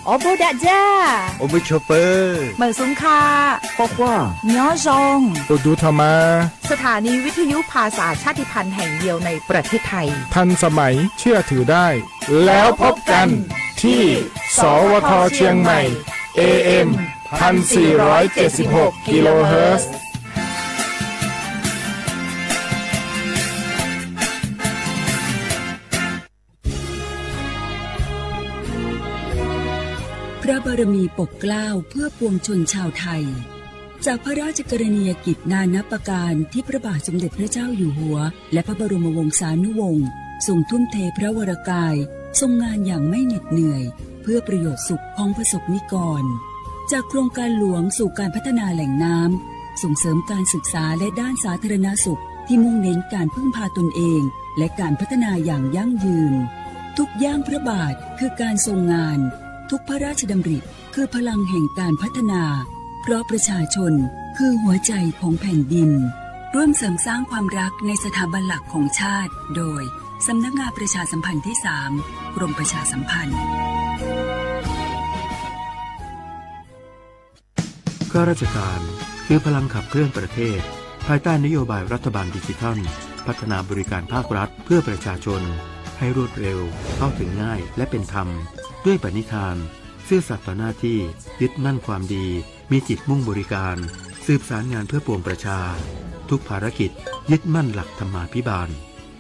Ob pawg dam ja, ua mej tshua pawg, meem xoo kha, quaj quaj, nyob zoo, ua du tho mas. สถานีวิทยุภาษาชาติพันธุ์แห่งเดียวในประเทศไทย ทันสมัย เชื่อถือได้ แล้วพบกันที่ สวท เชียงใหม่ เอเอ็ม พันสี่ร้อยเจ็ดสิบหก กิโลเฮิรตซ์ พระบารมีปกเกล้าเพื่อปวงชนชาวไทย จากพระราชกรณียกิจนานับประการที่พระบาทสมเด็จพระเจ้าอยู่หัว และพระบรมวงศานุวงศ์ ทรงทุ่มเทพระวรกาย ทรงงานอย่างไม่เหน็ดเหนื่อย เพื่อประโยชน์สุขของประสบนิกร จากโครงการหลวงสู่การพัฒนาแหล่งน้ำ ส่งเสริมการศึกษาและด้านสาธารณสุขที่มุ่งเน้นการพึ่งพาตนเอง และการพัฒนาอย่างยั่งยืน ทุกย่างพระบาทคือการทรงงาน ทุกพระราชดำริคือพลังแห่งการพัฒนา เพราะประชาชนคือหัวใจของแผ่นดิน ร่วมเสริมสร้างความรักในสถาบันหลักของชาติ โดย สำนักงานประชาสัมพันธ์ที่สาม กรมประชาสัมพันธ์ ข้าราชการคือพลังขับเคลื่อนประเทศ ภายใต้นโยบายรัฐบาลดิจิทัล พัฒนาบริการภาครัฐเพื่อประชาชน ให้รวดเร็ว เข้าถึงง่าย และเป็นธรรม ด้วยปณิธาน ซื่อสัตย์ต่อหน้าที่ ยึดมั่นความดี มีจิตมุ่งบริการ สืบสารงานเพื่อปวงประชา ทุกภารกิจยึดมั่นหลักธรรมาภิบาล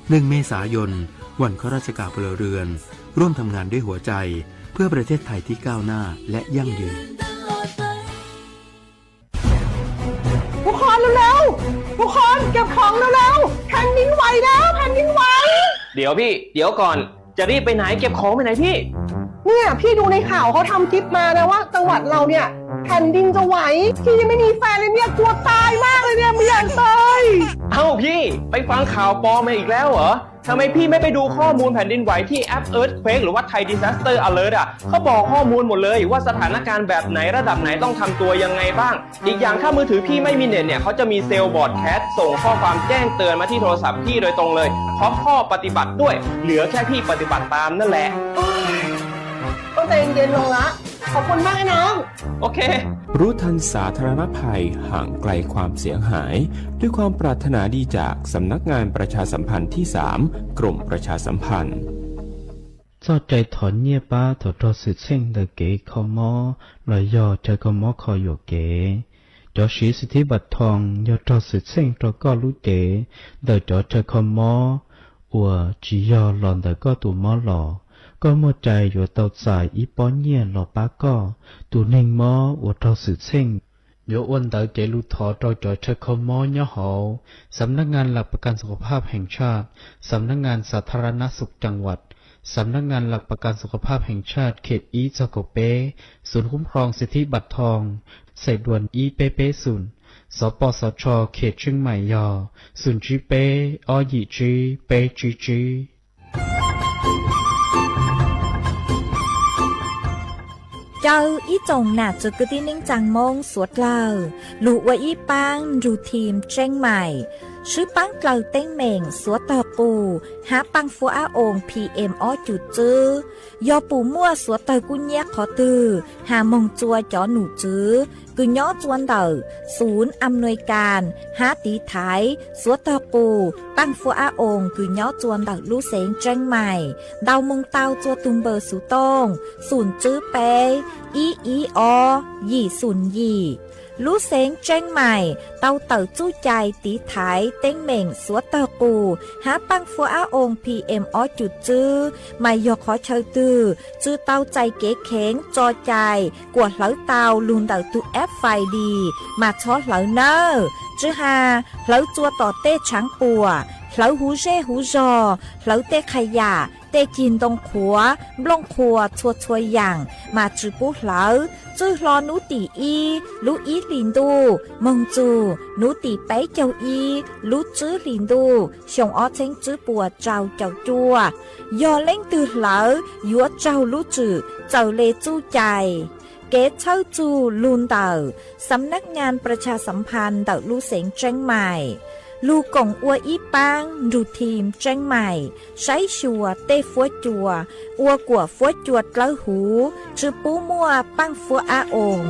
หนึ่ง เมษายน วันข้าราชการพลเรือน ร่วมทำงานด้วยหัวใจ เพื่อประเทศไทยที่ก้าวหน้าและยั่งยืน ทุกคนเร็วๆ ทุกคนเก็บของเร็วๆ แผ่นดินไหวแล้ว แผ่นดินไหว เดี๋ยวพี่ เดี๋ยวก่อน จะรีบไปไหน เก็บของไปไหนพี่ เนี่ย พี่ดูในข่าวเขาทำคลิปมานะว่าจังหวัดเราเนี่ย แผ่นดินจะไหว พี่ยังไม่มีแฟนเลยเนี่ย กลัวตายมากเลยเนี่ย ไม่อยากตาย เอ้าพี่ ไปฟังข่าวปลอมมาอีกแล้วเหรอ ทำไมพี่ไม่ไปดูข้อมูลแผ่นดินไหวที่แอป Earthquake หรือว่า Thai Disaster Alert อ่ะ เขาบอกข้อมูลหมดเลยว่าสถานการณ์แบบไหนระดับไหนต้องทำตัวยังไงบ้าง อีกอย่างถ้ามือถือพี่ไม่มีเน็ตเนี่ย เขาจะมีเซลล์บรอดแคสต์ส่งข้อความแจ้งเตือนมาที่โทรศัพท์พี่โดยตรงเลย พร้อมข้อปฏิบัติด้วย เหลือแค่พี่ปฏิบัติตามนั่นแหละ ต้องใจเย็นลงละ ขอบคุณมากนะน้อง โอเค รู้ทันสาธารณภัย ห่างไกลความเสียหาย ด้วยความปรารถนาดีจากสำนักงานประชาสัมพันธ์ที่สาม กรมประชาสัมพันธ์ Txoj cai thov nyiaj pab thaum raug xwm txheej ntawm kev kho mob los yog chaw kho mob kho yuam kev. Cov siv สิทธิบัตรทอง yog raug xwm txheej rau koj lub cev ntawm cov chaw kho mob uas tsis yog los ntawm koj tus mob los, koj muaj cai yuav tau txais ib pob nyiaj los pab koj tus neeg mob uas raug xwm txheej. Yuav ua ntawv cev lus thov rau cov chaw kho mob nyob hauv สำนักงานหลักประกันสุขภาพแห่งชาติ สำนักงานสาธารณสุขจังหวัด สำนักงานหลักประกันสุขภาพแห่งชาติเขต ib txog kaum peb, ศูนย์คุ้มครองสิทธิบัตรทอง sài đuan ib peb peb xum, สปสช เขตเชียงใหม่ yog xum tsib peb ob yim tsib peb tsib tsib. Caw ib tsoom nam txwv kwv tij neej tsaa Moob suav dlawg lug ua ib paab nrug team Tseeb Maim, swb paab dlawg teeb meem suav tawg qus hab paaj fuab ab oo P M ob cum tswb. Yog puas muaj suav tawg kub nyab qhov twg has moog tsua cov num tswv kws nyob tsua ntawm ศูนย์อำนวยการ hab tiv thaiv suav tawg qus paaj fuab ab oo kws nyob tsua ntawm lub xeev Tseeb Maim, ntau moog tau tsua tug npawb xuv tooj xum tswb peb ib ib ob yim xum yim. Lub xeev Tseeb Maim tau tawm txuj cai tiv thaiv teeb meem suav tawg qus hab paaj fuab ab oo P M ob cum tswb, mas yog qhov chaw twg tsi tau txais kev kheev tso cai kuas hlawv tau lug ntawm tug F I D mas txhob hlawv nawb. Tsi has hlawv tsua tom tej tshaav puam, hlawv huv zej huv zog, hlawv tej qha yam, tej cig ntoo qhuav, nplooj qhuas txhua txhua yaam mas tsi pub hlawv. Txwj hlo nub tim ib lub ib hlis ntuj moog txug nub tim peb caug ib lub tswb hlis ntuj xyoo ob txheeb tswb puas rau caum cuaj. Yog leej twg hlawv yuav raug lub tswm txawm le txuj cai. Kev txhawb txug lug ntawm สำนักงานประชาสัมพันธ์ ntawm lub xeev Tseeb Maim. Lug koom ua ib paab nrug thim Tseeb Maim saib xyuas tej fuab cua, ua kuam fuab cua dlawb huv, tsi pub muaj paaj fuab ab oos.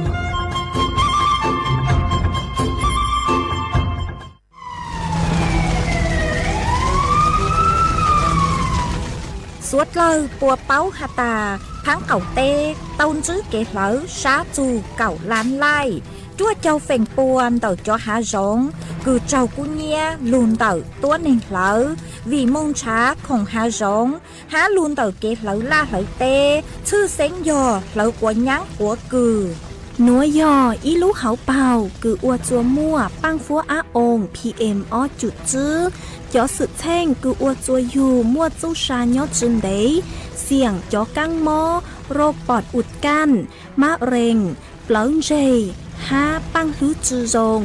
Suav dlawg puas paub has tas, thaab qaum teb tau ntsib kev hlawv sab txug kaum lab laij, ruaj caug feem pua ntawm cov haav zoov kws raug kub nyiab lug ntawm tuab neeg hlawv, vim moog nrhav khoom haav zoov hab lug ntawm kev hlawv laj hlawv teb, tshwj xeeb yog hlawv quav nyaab quav kws. Nuav yog ib lub hauv paug kws ua txua muaj paaj fuab ab oos P M ob cum tswb. Cov xwm txheej kws ua txua yug muaj txuj sa nyob tsi ntev, xiam cov kaab mob, roj pom us kaj, mab rees, plawv ntseg, hab paaj hlwb tsi zoo.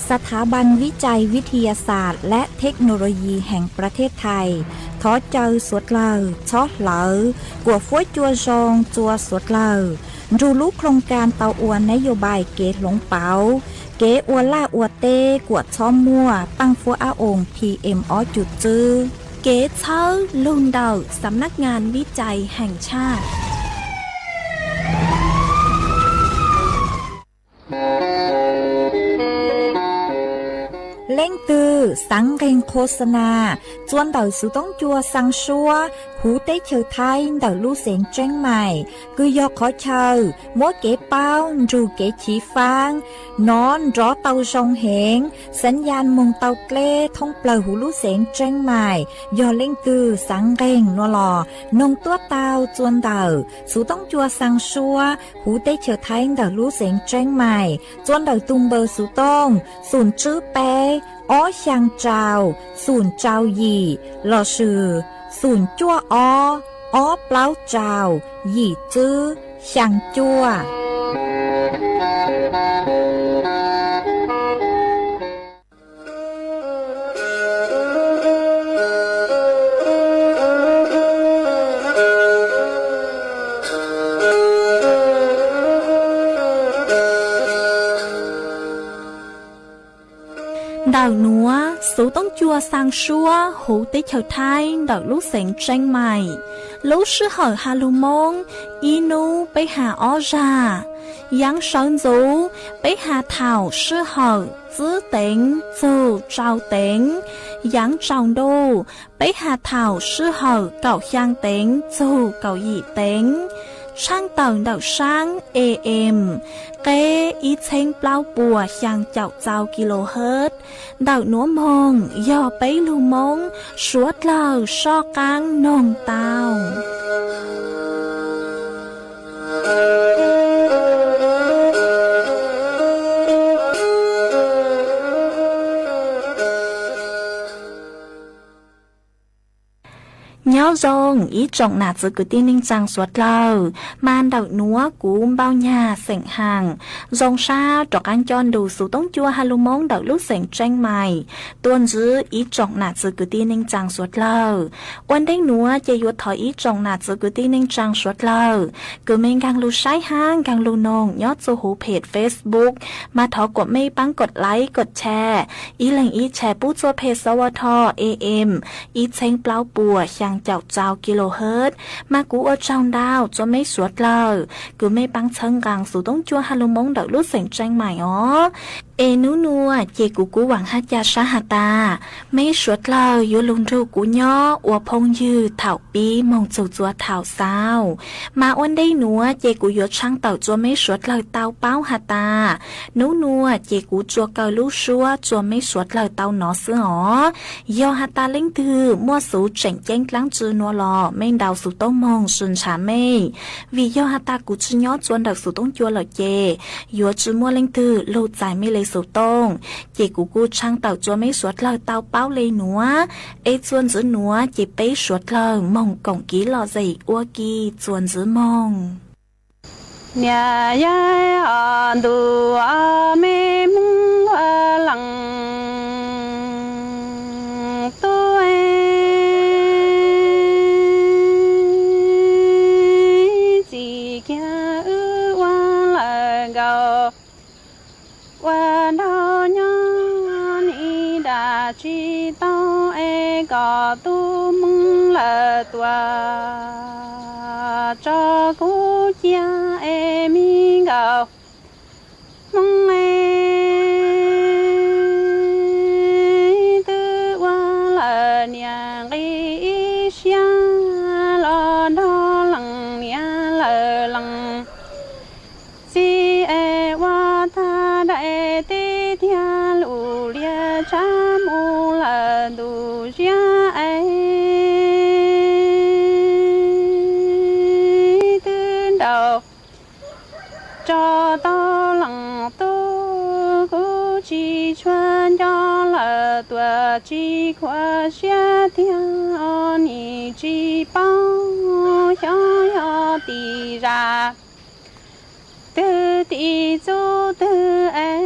สถาบันวิจัยวิทยาศาสตร์และเทคโนโลยีแห่งประเทศไทย thov caw suav dlawg txhob hlawv kuam fuab cua zoo txua suav dlawg, nrug lub โครงการ tau ua นโยบาย kev hloov pauv kev ua laj ua teb kuam txhob muaj paaj fuab ab oos P M ob cum tswb. Kev txhawb lug ntawm สำนักงานวิจัยแห่งชาติ. Leej twg xaav nqeeg โฆษณา txua ntawm xuv toob cua xaa suab huv teb chaws Thaib ntawm lub xeev Tseeb Maim, kws yog qhov chaw muab kev paub nrug kev chiv faab nov nrov tau zoo heev, xaav yaj moog tau dleb thoob plawg huv lub xeev Tseeb Maim. Yog leej twg xaav nqeeg nuav los noog tuab tau txua ntawm xuv toob cua xaa suab huv teb chaws Thaib ntawm lub xeev Tseeb Maim, txua ntawm tug npawb xuv tooj xum tswb peb ob xyaa rau xum rau yim lossis xum cuaj ob ob plaub rau yim tswb xyaa cuaj. Ntawm nuav xuv toob cua xaa suab huv teb chaws Thaib ntawm lub xeev Tseeb Maim, lub sij hawm has lug Moob ib nub peb has ob zag. Yaav sawv ntxuv peb has thaum sij hawm tsib teev txug rau teev. Yaav tsaus ntuj peb has thaum sij hawm kaum xyaa teev txug kaum yim teev. Tshaaj tawm ntawm saab A M qeb ib txheeb plaub puas xyaa caum txau kilohertz. Ntawm nuav moog yog peb lug Moob suav dlawg soj qaab noog tau. Nyob zoo ib tsoom nam txwv kwv tij neej tsaa suav dlawg, mas ntawm nuav kuv Npauj Nyag xeem Haam zoo sab rov qaab coj nrug xuv toob cua has lug Moob ntawm lub xeev Tseeb Maim tuaj ntsib ib tsoom nam txwv kwv tij neej tsaa suav dlawg. Ua ntej nuav ces yuav thov ib tsoom nam txwv kwv tij neej tsaa suav dlawg kws mej nkaag lug saib hab nkaag lug noog nyob txug huv peg Facebook, mas thov kuam mej paab kod like kod share, ib leeg ib share pub txug peg S W T A M ib txheeb plaub puas xyaa caum txau kilohertz. Mas kuv ua tsaug ntau txug mej suav dlawg kws mej paab txhawb nqaa xuv toob cua has lug Moob ntawm lub xeev Tseeb Maim os. Es nub nuav ces kuv kuj vaam hab ca sab has tas, mej suav dlawg yuav lug nrug kuv nyob ua phooj ywg thaum pib moog txug txua thaum xaus. Mas ua ntej nuav ces kuv yuav tshaaj tawm txug mej suav dlawg tau paub has tas, nub nuav ces kuv tsuas kaw lub suab txug mej suav dlawg tau nov xwb os. Yog has tas leej twg muaj xuv tseem ceeb dlaab tsi nuav los mej ntaus xuv tooj moog sw ntshav mej. Vim yog has tas kuv tsi nyob txua ntawm xuv toob cua lawm ces yuav tsi muaj leej twg lug txais mej le xuv tooj. Ces kuv kuj tshaaj tawm txug mej suav dlawg tau paub le nuav. Es txuas ntxiv nuav ces peb suav dlawg moog koom kiv lom zem ua ke txuas ntxiv moog. Niam yog ntuj me Moob ua leej tub, txim kiag wb ua lawm nkaus, ua nraug nyob ib nram tsis tau es kom tus Hmoob lawm tuaj tso kuv cia es me nkauj Hmoob es twb ua lawm niam nqi ib siab los nrog leej niam lawm leej txiv es ua tag daim teb tiag lus liaj tsab mus lawm ntuj ziab es twb nraus tso tau leej tub kuv tsis tshua nco lawm tuaj tsis khuam siab tiag os nim tsis paub xyov yog tim zaj twg tim txuj twg es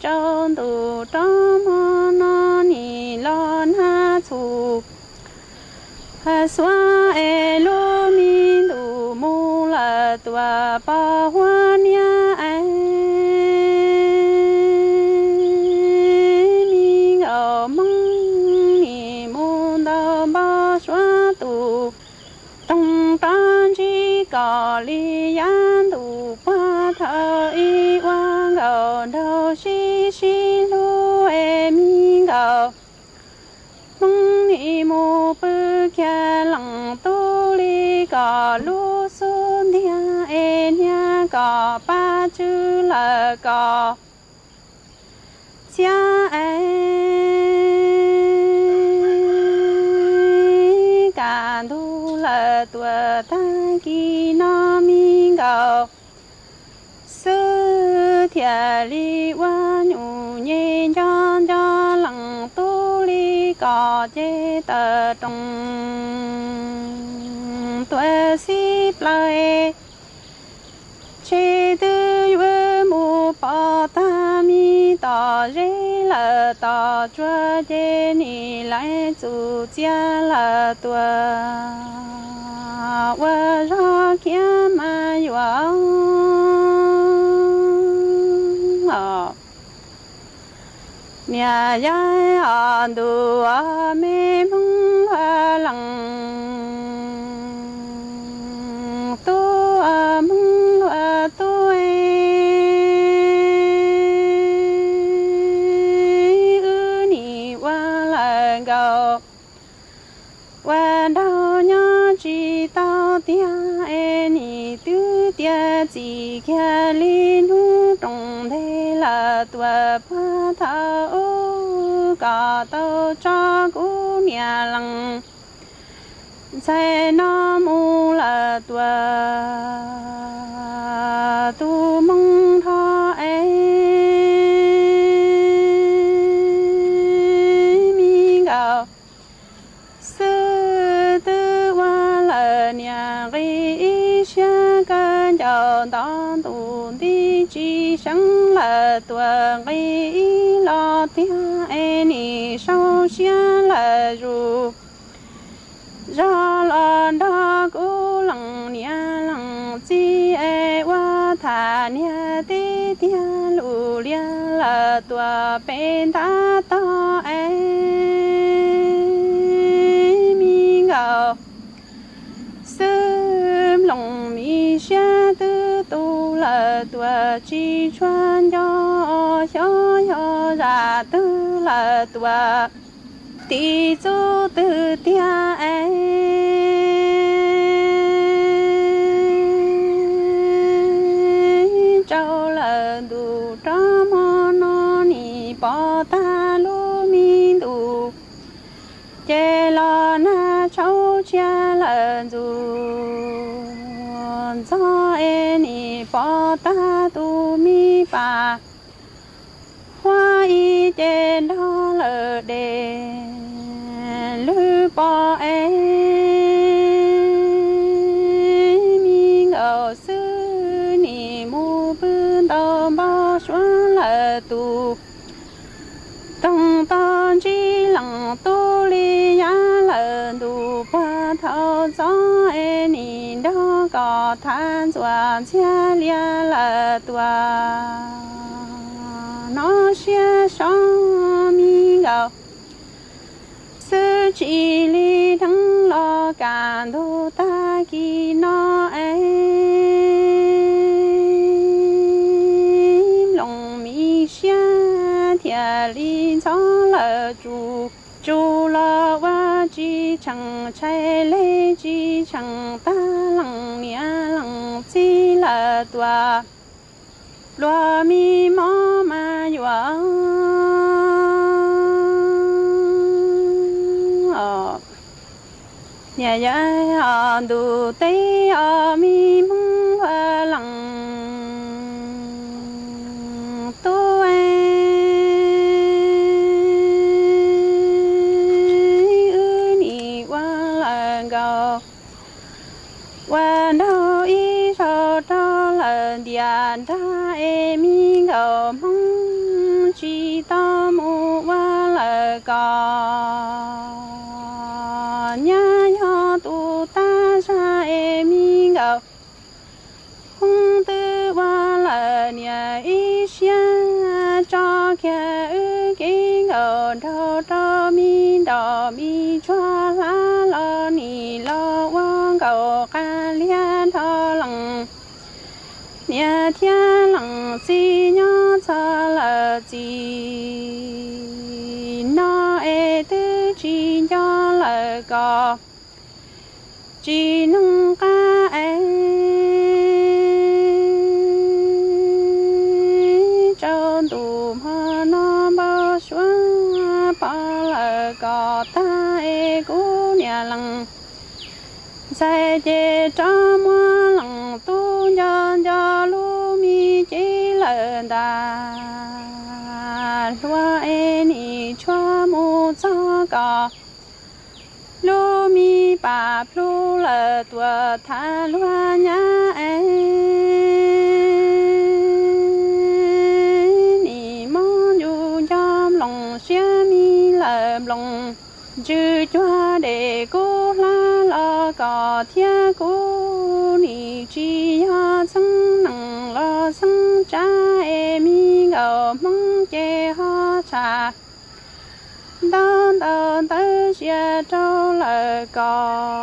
rau ntuj rau hmo no nim los nag txhum xuav es lub me ntuj mus lawm tuaj pom huab niab es me nkauj Hmoob nim mus ntaus npau suav tus roog rov ntsib kom li yav ntuj puag thaum ub ua nkauj nraug sib sib hlub es me nkauj Hmoob nim mus pw kiag leej tub li kom lub xub ntiag es niag kom pab tswv lawm kom txiab es kaj ntug lawm tuaj tag kis no me nkauj xwb thiaj li ua nyuj nyem nco nco leej tub li kom ces tawm rooj tuaj xib plaws tseg twb yuav mus pom tag me tom zeb lawm tom tsuag ces nim lais txuj txiav lawm tuaj ua zog khiav mas yuav niam yau os ntuj os me Hmoob luag leej tub Hmoob luag tub wb nim ua lawm nkaus ua nraug nyob tsis tau tiag es nim twb tiav txim kiag li hnub rooj ntev lawm tuaj puag thaum ub kom tau tso kuv niam leej ntxhais no mus lawm tuaj tus Hmoob nrho es me nkauj xwb twb ua lawm niam nqi ib siab kawg ncaus nto ntuj nti tsis seev lawm tuaj nqi ib los tiag es nim sau siab lawm zus zog los nrog kuv leej niam leej txiv es ua tham niag teb tiag lus liab lawm tuaj pem ntab tog es me nkauj xwb mloog mi siab twb tu lawm tuaj tsis tshua nco xyov yog zaj twg lawm tuaj tim txuj twg tiag es rau lawm ntuj rov hmo no nim pom tag lub me ntuj ces los nag tshauv tshia lawm ntxuj ntxog es nim pom tag tus me pas huab ib ce nrog lawm dej lwg pom es me nkauj xwb nim mus pw ntau npau suav lawm tus toog tog ntsib leej tub li yav lawm ntuj puag thaum txog es nim nrog kom thav ntxuaj ntxhiab liab lawm tuaj hnov siab so me nkauj xwb, tsis li dheev los kam ntug tag kis no es mloog me siab thiaj li ntxhov lawm tsum tsum los ua tsis tsheej tshais li tsis tsheej tag leej niam leej txiv lawm tuaj pluag me mob mas yuav niam yog os ntuj teb os me hmoob ua leej tub es wb nim ua lawm nkaus ua nraug ib zaug rau lawm ntiam nrag es me nkauj hmoob tsis tau mus ua lawm kom nyab yog tus tag zag es me nkauj hmoob twb ua lawm niam ib siab tso kiag wb kev nkaum nraug rau me nroj me tsuag hlab los nim los ua nkaus qab liab nrho leej niam thiab leej txiv nyob txog lawm txij no es twb tsis nco lawm kom tsis noog qab es rau ntu hmo no npau suav pom lawm kom tag es kuv niam leej ntxhais ces rov muab leej tub nco nco lub me cev lawm ntag. Hluas es nim tshuav mus txog kom lub me pam plhu lawm tuaj tham luag nyab es nim mob ncu nco mloog siab me lawm mloog ntsws cuag dej kub hlab los kom thiab kuv nim tsis yog txheeb neeg los txheeb tsav es me nkauj hmoob ces ho tshaj ntau ntau ntawv sia rau lawm kom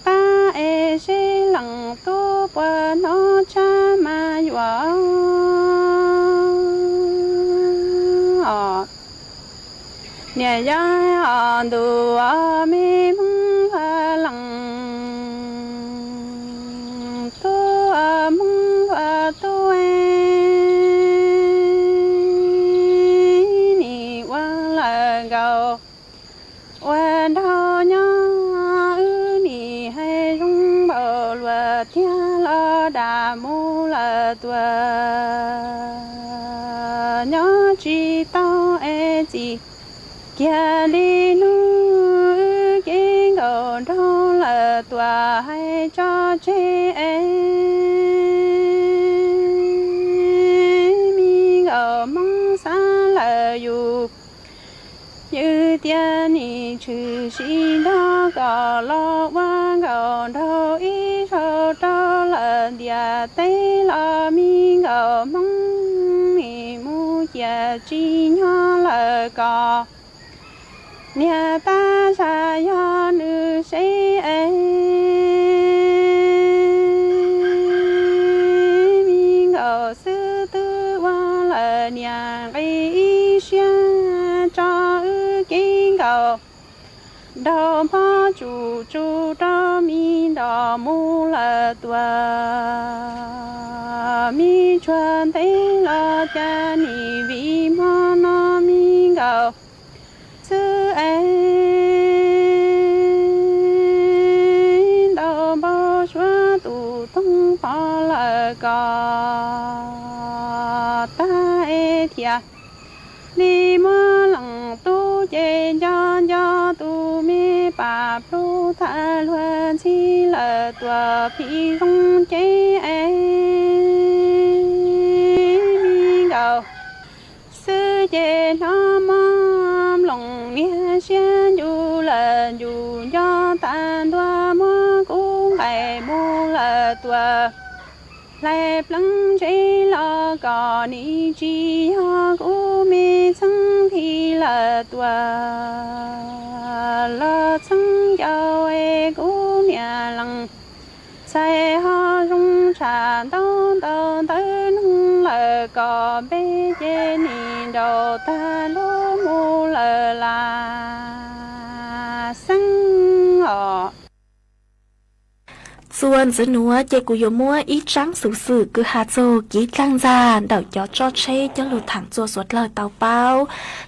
qab es seb leej tub puas hnov tshab mas yuav niam yog os ntuj os me hmoob ua leej tub os hmoob ua tub nim ua lawm nkaus ua nraug nyob wb nim hais zoo npaum luag tiag los dam mus lawm tuaj nyob tsis tau es txim kiag li hnub wb kev nkaum nraug lawm tuaj hais tso tseg es me nkauj hmoob xav lawm yus ywj tias nim tshwm sim nrog kom los ua nkaus nraug ib zaug rau lawm ntiaj teb los me nkauj hmoob nim mus ciam tsis nyob lawm kom niag tab zaj yog nws seb es me nkauj xwb twb ua lawm niam nqi ib siab tso wb kev nkaus nraug mob tsuj tsuj rau me nroj mus lawm tuaj me tsuag ntev los cas nim vim hmo no me nkauj xwb es ntau npau suav tus toog pom lawm kom tag es thiaj li muab leej tub ces nco nco tus me pam plhu tham luag ntxhi lawm tuaj phim zoo cev es me nkauj xwb ces hnov mob mloog niag siab ncu lawm ncu nco tas ntua muab kub nqaim mus lawm tuaj Tais pleev ntse los kom nim tsis yog kuv me txheeb thiaj lawm tuaj los txheeb yau es kuv niam lees txhais ho zoo tshaj ntau ntau ntawv noog lawm kom peb ces nim nraus tag lub mus lawm las xeeb os. Txuas ntxiv nuav ces kuv yuav muab ib tsaab xuv xwm kws has txug kev dlaag ntxag ntawm cov tso tsheb coj lug thaam txua suav dlawg tau paub.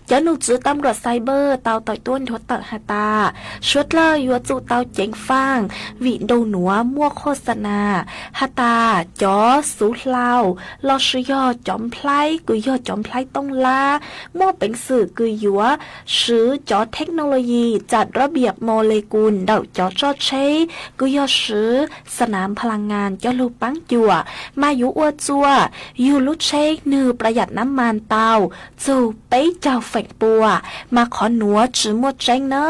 Cov num tswv tam luam cyber tau tawm tuab nrhuav tawm has tas, suav dlawg yuav tsum tau ceev faaj vim ntu nuav muaj qhuas xa nas has tas cov xuv hlau lossis yog cov nplhaib kws yog cov nplhaib tooj lab muaj peev xwm kws yuav swv cov technology tsa rab piam molecular ntawm cov tso tsheb kws yog swv xa nas nplas ngas coj lug paab cuam, mas yuav ua txuaj yug lub tsheb nwg pla yam nab mas tau txug peb caug feem pua, mas qhov nuav tsi muaj tseeb na.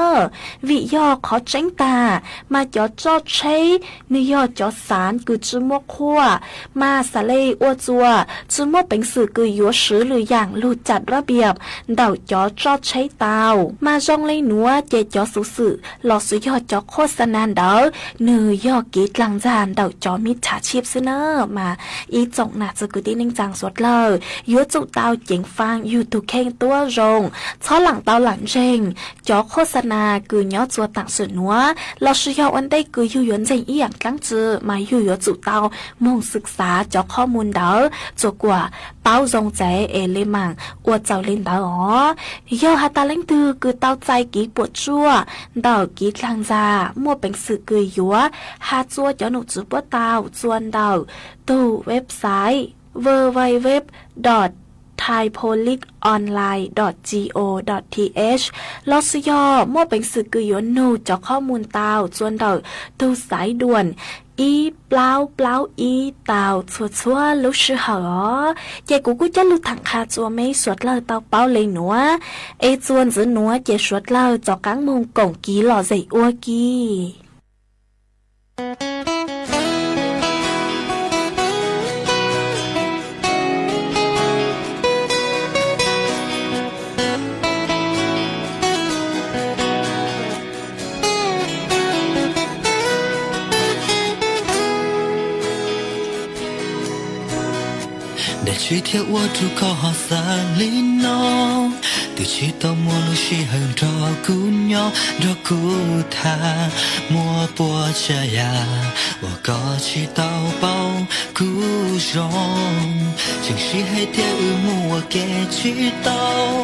Vim yog qhov tseeb tag mas cov tso tsheb nwg yog cov xaav kws tsi muaj qhuaj, mas xaav le ua txuaj tsi muaj peev xwm kws yuav swv lwm yaam lug tsa rab piam ntawm cov tso tsheb tau. Mas zoo le nuav ces cov xuv xwm lossis yog cov qhuas xa nas ntawd nwg yog kev dlaag ntxag ntawm cov mib thav tshib xwb na. Mas ib tsoom nam txiv kwv tij neej tsaa suav dlawg yuav tsum tau ceev faaj yug tug kheej tuab zoo, txhob laam tau laam ntseeg cov qhuas xa nas kws nyob txua taam sim nuav lossis yog ua ntej kws yug yuav ntseeg ib yaam dlaab tsi mas yug yuav tsum tau moog xwm xaav cov qhov mus ntawd txua kuas paub zoo txav es le maam ua txaus le ntawd os. Yog has tas leej twg kws tau txais kev puam tsuaj ntawm kev dlaag ntxag muaj peev xwm kws yuav has txua cov num tswv puab tau txua ntawm tug website www dot thaipoliceonline dot co dot th lossis yog muaj peev xwm kws yuav nug cov qhov mus tau txua ntawm tug xaiv duam ib plaub plaub ib tau txhua txhua lub sij hawm os. Ces kuv kuj coj lug thaam qha txua meb suav dlawg tau paub le nuav, es txua ntxiv nuav ces suav dlawg rov qaab moog koom kiv lom zem ua ke. Dab tsi thiaj ua rau koj ho xav li no? Twb tsis tau muaj lub sij hawm nrog kuv nyob nrog kuv tham, muaj puas tsav yam uas koj tsis tau paub kuv zoo. Tseem sib hais tias wb mus ua ke tsis tau,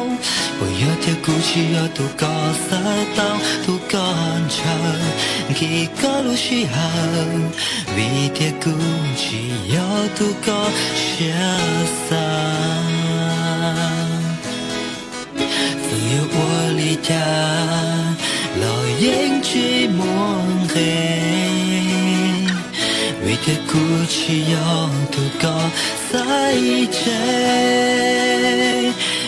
puas yog tias kuv tsis yog tus koj xav tau, tus koj ntshaw nkig koj lub sij hawm, vim tias kuv tsis yog tus koj siab xav. Txawm yuav ua li cas los yeej tsis muaj nqe, vim tias kuv tsis yog tus koj xaiv tseg.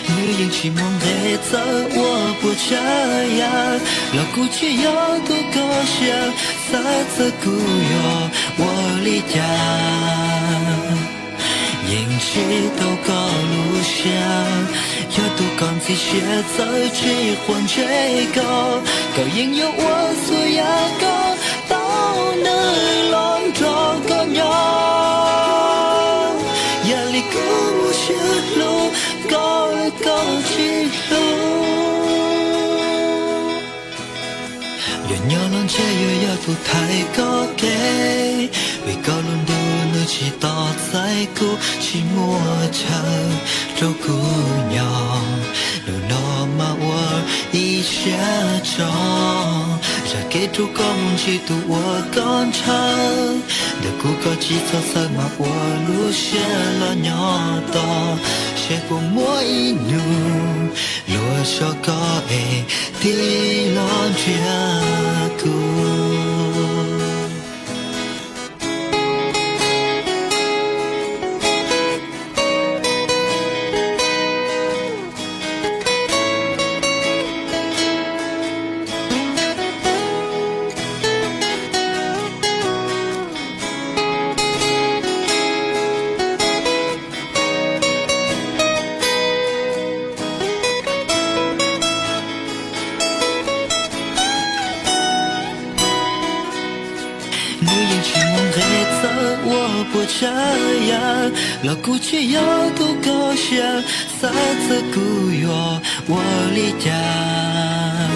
Nws yeej tsis muaj nqe, txawm ua puas tsav yam los kuv tsis yog tus koj siab xav. Txawm kuv yuav ua li cas yeej tsis tau koj lub siab, yog tus koj ntxim siab txawm tsis quav ntsej koj, koj yeej yuav ua txhua yam koj tau nws los nrog koj nyob. Yam li kuv mus siab hlub koj, koj tsis hlub. Yuav nyob los ntshe yuav yog tus thaiv koj kev, vim koj lub ntuj nws tsis tos txais kuv, tsis muaj chaw rau kuv nyob. Hnub no mas ua ib siab tso, zam kev rau koj mus ntsib tus uas koj ntshaw. Ntawm kuv koj tsis txhob xav mas ua lub siab los nyob tos, seb puas muaj ib hnub luag so koj es tig los nrhiav kuv. Ua puas tsav yam los kuv tsis yog tus koj siab, xav txog kuv yuav ua li cas.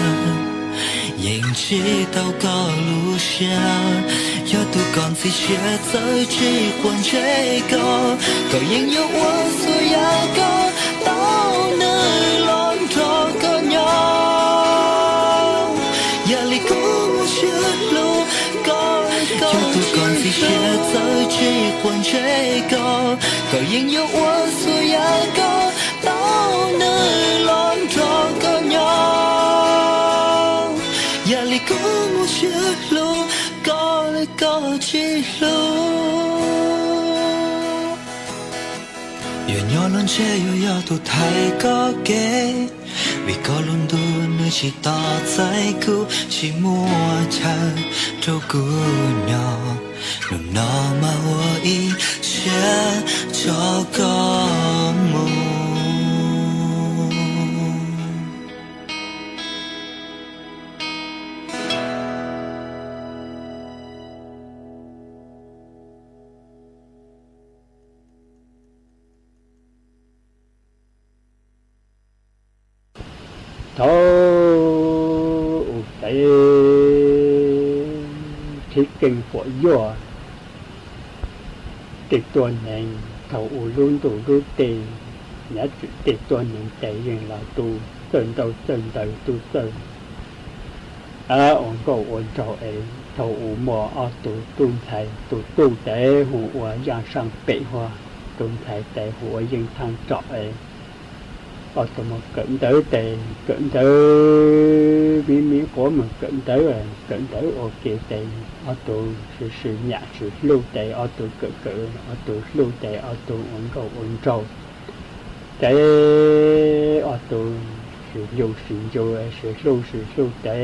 Yeej tsis tau koj lub siab, yog tus koj ntxim siab txawm tsis quav ntsej koj, koj yeej yuav ua txhua yam koj tau nws los nrog koj nyob. Yam li kuv muaj siab hlub koj, yog tus koj ntxim siab txawm tsis quav ntsej koj, koj yeej yuav ua txhua yam koj tau nws los nrog koj nyob. Yam li kuv muaj siab hlub koj, koj tsis hlub. Yuav nyob los ntshe yuav yog tus thaiv koj kev, vim koj lub ntuj nws tsis tos txais kuv, tsis muaj chaw rau kuv nyob. Hnub no mas ua ib siab tso koj mus. Thaum u teb thib keej puam yuaj, tej tuaj neeg thaum u lub ntuj lub teb, nyav txwm tej tuaj neeg tes yeej los tu txawj ntaus txawj ntawv tu txawj ua nkauj ua nraug es thaum u muaj ob tug tub ntxhais, tus tub tes hu ua Yaj Saaj Pem, hu tus ntxhais tes hu ua Yeej Thaaj Tsom es ob tug mus kawm ntawv tes kawm ntawv, miv miv quav mus kawm ntawv, kawm ntawv ua ke tes ob tug sib sib nyam sib hlub tes ob tug kawm kawm ob tug hlub tes ob tug ua nkauj ua nraug tes ob tug sib hlub sib ncu sib hlub sib hlub tes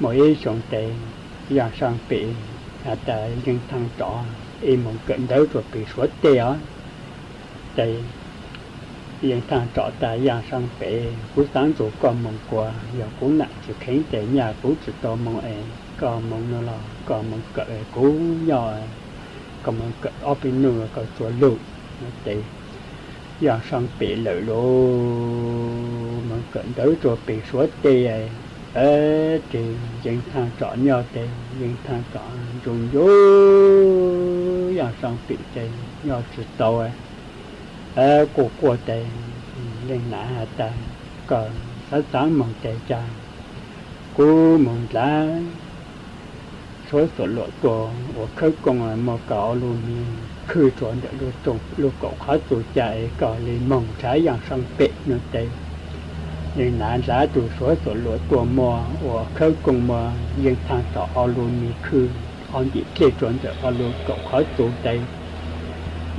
muaj ib xyoo tes Yaj Saaj Pem has tas Yeej Thaaj Tsom, ib mus kawm ntawv rua pem Suav teb os. Ces Yeej Thaaj Tsom tas Yaj Saaj Pem, kuv xaav nrug koj moog kuas yog kuv nam tsis kheev tes nyaj kuv tsis tau moog es koj moog no los koj moog kawm es kuv nyob, koj moog kawm ob peb nub koj tsuas lug. Ces Yaj Saaj Pem lawm lug moog kawm ntawv rua pem Suav teb, ces Yeej Thaaj Tsom nyob tes Yeej Thaaj Tsom nrug ncu Yaj Saaj Pem ces nyob tsis tau. Quaj quaj tes Yeej Nav has tas koj xaav xaav moog tes cas kuv moog dlav Suav Xuam Luam tuaj ua khawb koob, muab koj ob lub mis khwb rua ntawm lub kaum qhov txus ca es koj li moog nrhav Yaj Saaj Pem no tes Yeej Nav dlav tug Suav Xuam Luam tuaj muab ua khawb koob, muab Yeej Thaaj Tsom ob lub mis khwb ob ntim dlej rua ntawm ob lub kaum qhov txus tes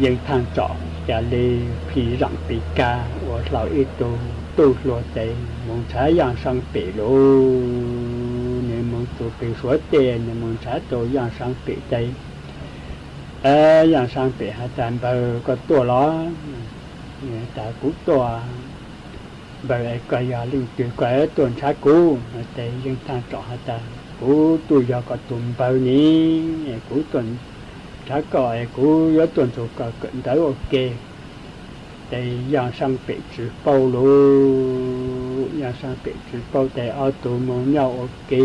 Yeej Thaaj Tsom ca li phim zaam pim kag ua hlau ib tug tub hluas tes moog nrhav Yaj Saaj Pem lug. Nwg moog txug pem Suav teb nwg moog nrhav tau Yaj Saaj Pem tes Yaj Saaj Pem has tas npawg koj tuaj los? Tas kuv tuaj. Npawg es koj yog leej twg koj tuaj nrhav kuv? Tes Yeej Thaaj Tsom has tas kuv tuaj yog koj tug npawg ne, kuv tuaj nrhav koj es kuv yuav tuaj nrug koj kawm ntawv ua ke. Tes Yaj Saaj Pem tsis paub lug, Yaj Saaj Pem tsis paub tes ob tug moog nyob ua ke,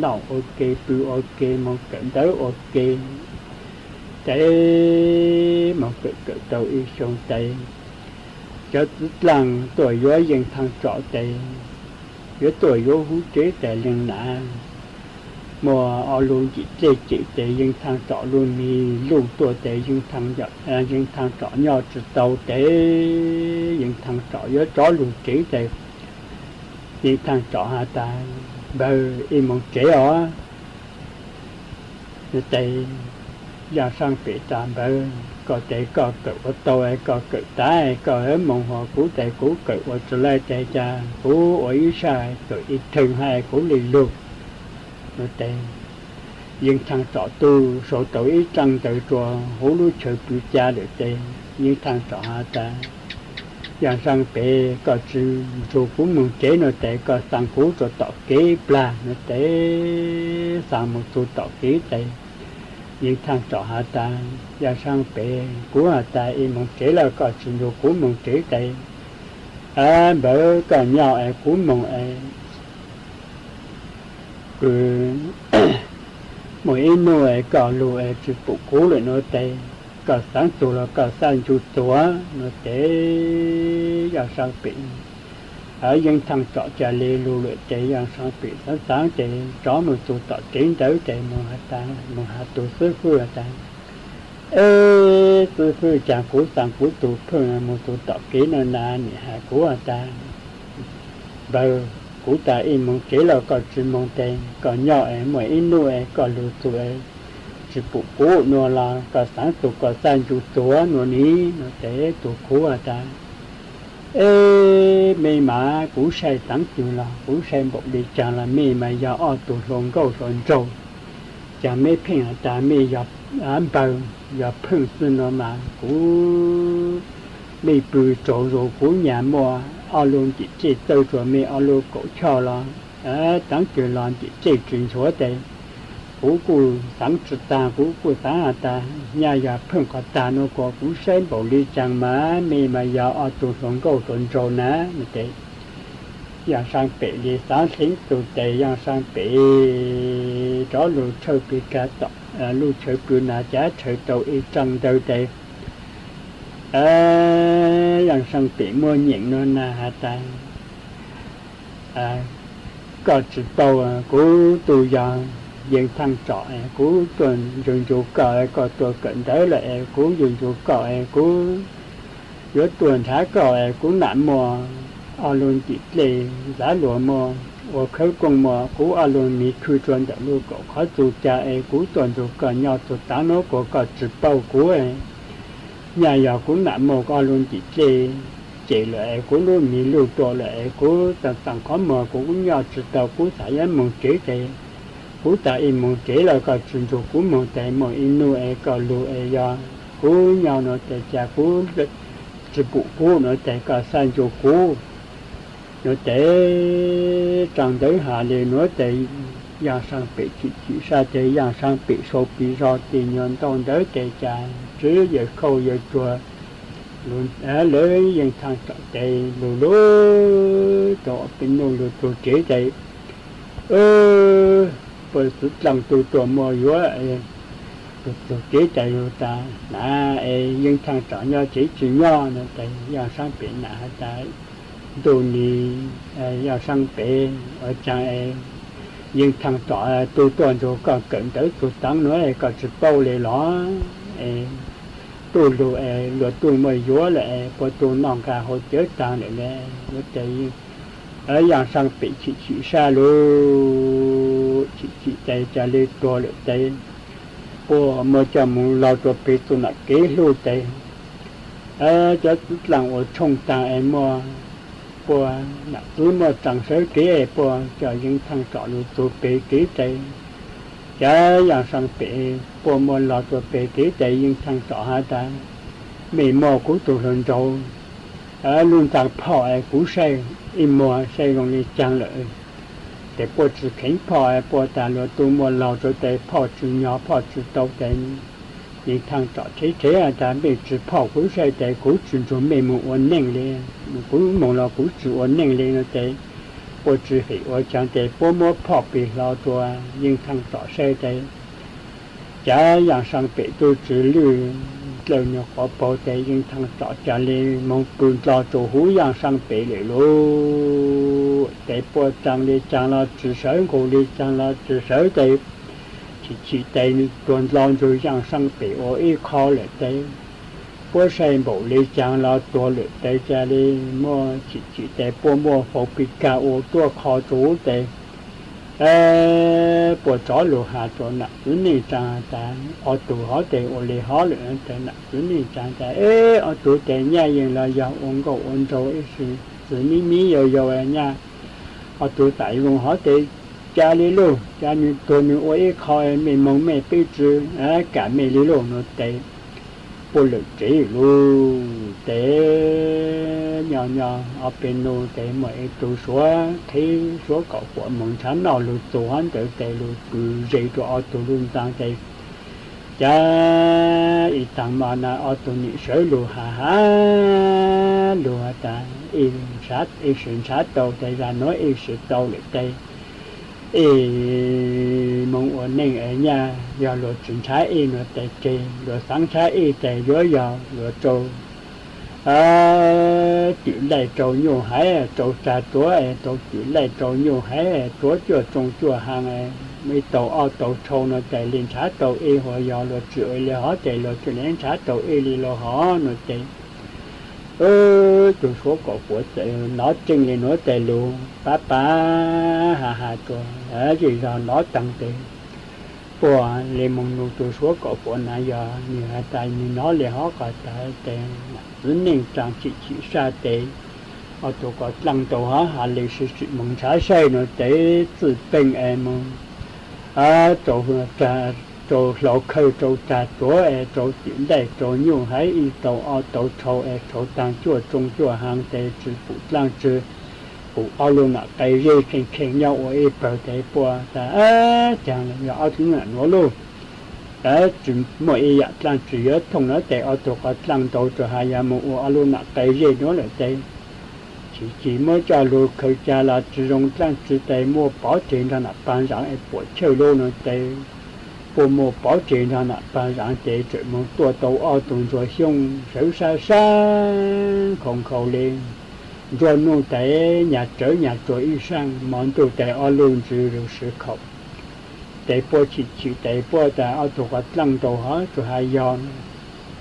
noj ua ke, pw ua ke, moog kawm ntawv ua ke. Tes moog kawm kawm tau ib xyoo tes cov txiv dlaaj tuaj yuav Yeej Thaaj Tsom tes yuav tuaj yuav huv tsev tes Yeej Nav muab ob lub ntim dlej cem tes Yeej Thaaj Tsom lub mis luj tuaj tes Yeej Thaaj Tsom nyob tsis tau tes Yeej Thaaj Tsom yuav rov lug tsev tes Yeej Thaaj Tsom has tas npawg ib moog tsev os. Tes Yaj Saaj Pem tas npawg koj tes koj kawm ua tau es koj kawm tas koj moog, hos kuv tes kuv kawm ua tsi laib tes cas kuv ua ib sab kawm ib theeg hab kuv li lug. Tes Yeej Thaaj Tsom tug sau tau ib tsab ntawv rua huv lub chaw pw ca lawm tes Yeej Thaaj Tsom has tas Yaj Saaj Pem, koj tsi nrug kuv moog tsev no tes koj xaa kuv rua tom kev plag no tes xaa moog txug tom kev tes Yeej Thaaj Tsom has tas, Yaj Saab Pem, kuv has tas ib moog tsev lawm koj tsi nrug kuv moog tsev tes, npawg koj nyob es kuv moog es kws muaj ib nub es koj lug es tsi pum kuv lawm nuav tes, koj xaav txug los koj xaj ncu txuas nuav tes. Yaj Saab Pem, Yeej Thaaj Tsom ca le lug lawm tes Yaj Saab Pem xaav xaav tes rov moog txug tom kev ntawd tes moog has tas, moog has tug xwb fwb has tas, Eb xwb fwb, caag kuv xaa kuv tug phooj moog txug tom kev nuav na, nwg has kuv has tas, npawg, kuv tas ib moog tsev lawm koj tsi moog tes, koj nyob es muaj ib nub es koj lug txug es tsi pum kuv nuav los koj xaav txug koj xaj ncu txuas nuav ni nuav tes tug kuv has tas, Eb mej mas, kuv saib taav twg los kuv saib npaum le caag los mej mas yog ob tug hluas nkauj hluas nraug, caag mej pheej has tas mej yog npawg yog phooj xwb nuav mas kuv, mej pw tsaug zug kuv nyag muaj ob lub ntim dlej txawb rua mej ob lub kaum choj los, taav twg los ntim dlej tsi nchuav tes, kuv kuj xaav tsi taag, kuv kuj xaav has tas nyaj yog phooj qhov tag nuav kuas kuv saib npaum le caag mas mej mas yog ob tug hluas nkauj hluas nraug na nuav tes. Yaj Saab Pem le xaav dleev txug tes Yaj Saab Pem rov lug tshawb pes kag tom lub chaw pw na, cav tshawb tau ib tsaav ntawv tes Yaj Saab Pem muab nyeem nuav na has tas, Koj tsi paub, kuv tug yog Yeej Thaaj Tsom es kuv tuaj nrug ncu koj, koj tuaj kawm ntawv lawm es kuv nrug ncu koj es kuv yuav tuaj nrhav koj es kuv nam muaj ob lub ntim dlej, ntav luas muaj, ua khawb koob muaj, kuv ob lub miv khwb rua ntawm lub kaum qhov txuj ca es kuv tuaj nrug koj nyob txug taav nuav kuas koj tsi paub kuv. Nyaj yog kuv nam muaj ob lub ntim dlej cem lawm es kuv lub miv luj dua lawm es kuv txaam txaam qhov muag kuv nyob tsi tau, kuv xav yuav moog tsev tes, kuv tas ib moog tsev lawm koj tsi nrug kuv moog tes muaj ib nub es koj lug es yog kuv nyob nuav tes ca kuv tsi pum kuv nuav tes koj xaj ncu kuv nuav tes. Tsaav ntawv has le nuav tes Yaj Saab Pem chim chim sab tes Yaj Saab Pem sau pes zog tes nyuag ntau ntawv tes ca tswv yawg khauj yawg tsuag lawv Yeej Thaaj Tsom tes lug lug tau ob peb nub lug txug tsev tes puab xwv dlaaj tug tuaj muaj yuav, tug txug tsev tes lug tas na, es Yeej Thaaj Tsom nyob tsev tsi nyob nuav tes Yaj Saab Pem nam has tas, Ntuj ni, Yaj Saab Pem, ua caag es Yeej Thaaj Tsom tug tuaj nrug koj kawm ntawv txug taav nuav koj tsi paub le los? Es tug lug es luag tug muaj yuav lawm es puab tug noj nqaa haus cawv taag lawm le. Nuav tes Yaj Saab Pem chim chim sab lug, chim chim tes ca le tuag lawm tes puab muab coj moog laug rua peg txug nam kev hlub tes cov txwv dlaaj ua tshooj taag es muaj, puab nam txwv muaj tsaa sawv kev es puab coj Yeej Thaaj Tsom lug txug peg kev tes, cav Yaj Saab Pem puab muab laug rua peg kev tes Yeej Thaaj Tsom has tas, Mej muab kuv tug hluas nraug lub ntaag phoj es kuv saib ib muag saib zoo le caag lawm tes puab tsi kheev phoj, puab tas luag tug muab laug rua tes phoj tsi nyog phoj tsi tau tes Yeej Thaaj Tsom rhev rhev has tas, Mej tsi phoj kuv saib tes kuv tsi nrug mej moog ua neej le, kuv moog los kuv tsi ua neej le nuav tes puab tsi hem ua caag tes puab muab phoj peg hlo rua Yeej Thaaj Tsom saib tes cav Yaj Saab Pem tub tsi lwj dlawg nyuag quav paug tes Yeej Thaaj Tsom ca le moog pw ndlo rua huv Yaj Saab Pem lawm lauj. Tes puab tsaa le caag los tsi sawv, nqug le caag los tsi sawv tes chim chim tes tuag ndlo nrug Yaj Saab Pem ua ib qho lawm tes puab saib npaum le caag los tuag lawm tes ca le muaj chim chim tes puab muab faus pig kag ua tuab qho rua huv tes puab rov lug has rua nam txwv neej tsaa tas, Ob tug hov tes ua le hov lawm? Tes nam txwv neej tsaa tas, Eb, ob tug tes nyaj yeej los yog ua nkauj ua nraug ib si, txwv mib mib yau yau nyaj, ob tug tas zoo hov tes ca le lauj, ca nwg tuag nwg ua ib qho, mej moog mej peb tsi kam mej le lauj nuav tes puab lawm tsev lug tes nyob nyob ob peb nub tes muaj ib tug Suav qheb Suav kaum huam moog nrhav noj lug txug hov ntawd tes lug pw ze rua ob tug lub ntxaa tes Cas ib taag mo na ob tug nim sawv lug has has lug tas, ib sim ntshaw tau tes zag nuav ib sim tau lawm tes, ib moog ua neej es nyaj yog luag tsis ntshaw ib nuav tes tseg, luag xaav ntshaw ib tes yuav yog luag rau twm laij rau nyuj haiv rau tsag tuav es rau twm laij rau nyuj haiv tuav cuaj tsoo cuaj haab es ib tau ob tau rhau nuav tes le ntshaw tau ib hua yog luag tsis ua le hov tes luag tsis le ntshaw tau ib le los hov nuav tes, tug Suav Kaum Fuam txawm nov tseej le nuav tes lug pab pab has has rua, zej zog nov taag tes puag le moog nug tug Suav Kaum Fuam na yog nwg has tas nwg nov le hov qhov tas tes nam txiv neej tsaa chim chim sab tes, ob tug ko dlaaj tau hov has le sib tsim moog ntshaw saib nuav tes txwj peej es moog rau hlau khawj rau tsag tuav es rau twm laij rau nyuj haiv ib tau ob tau rhau es rhau taag cuaj tsoo cuaj haab tes tsis pum dlaaj tsi, pum ob lub nam qe zej kheej kheej nyob ua ib pawg tes puag tas caag yog ob tug nam nuav luj tsis muaj ib yaam dlaaj tsi yuav thooj nuav tes ob tug ko dlaaj ntau tsuas has yog moog ua ob lub nam qe zej nuav lawm tes, chim chim muab coj lug khaws cag los tsi zoo dlaaj tsi tes muaj pov tseg nraag nam paag zaam es puam chawj lub nuav tes, puab muaj pov tseg nraag nam paag zaam tes tseem moog tuaj tau ob tug ntsuag xyoob sawv sab sab nkhaus nkhaus le. Nruab nuj tes nyag rawv nyag tsuag ib saab, mo ntuj tes ob lub ntsws lug sw khaum. Tes puab chim chim tes puab tas ob tug ko dlaaj ntau hov tsuas has yog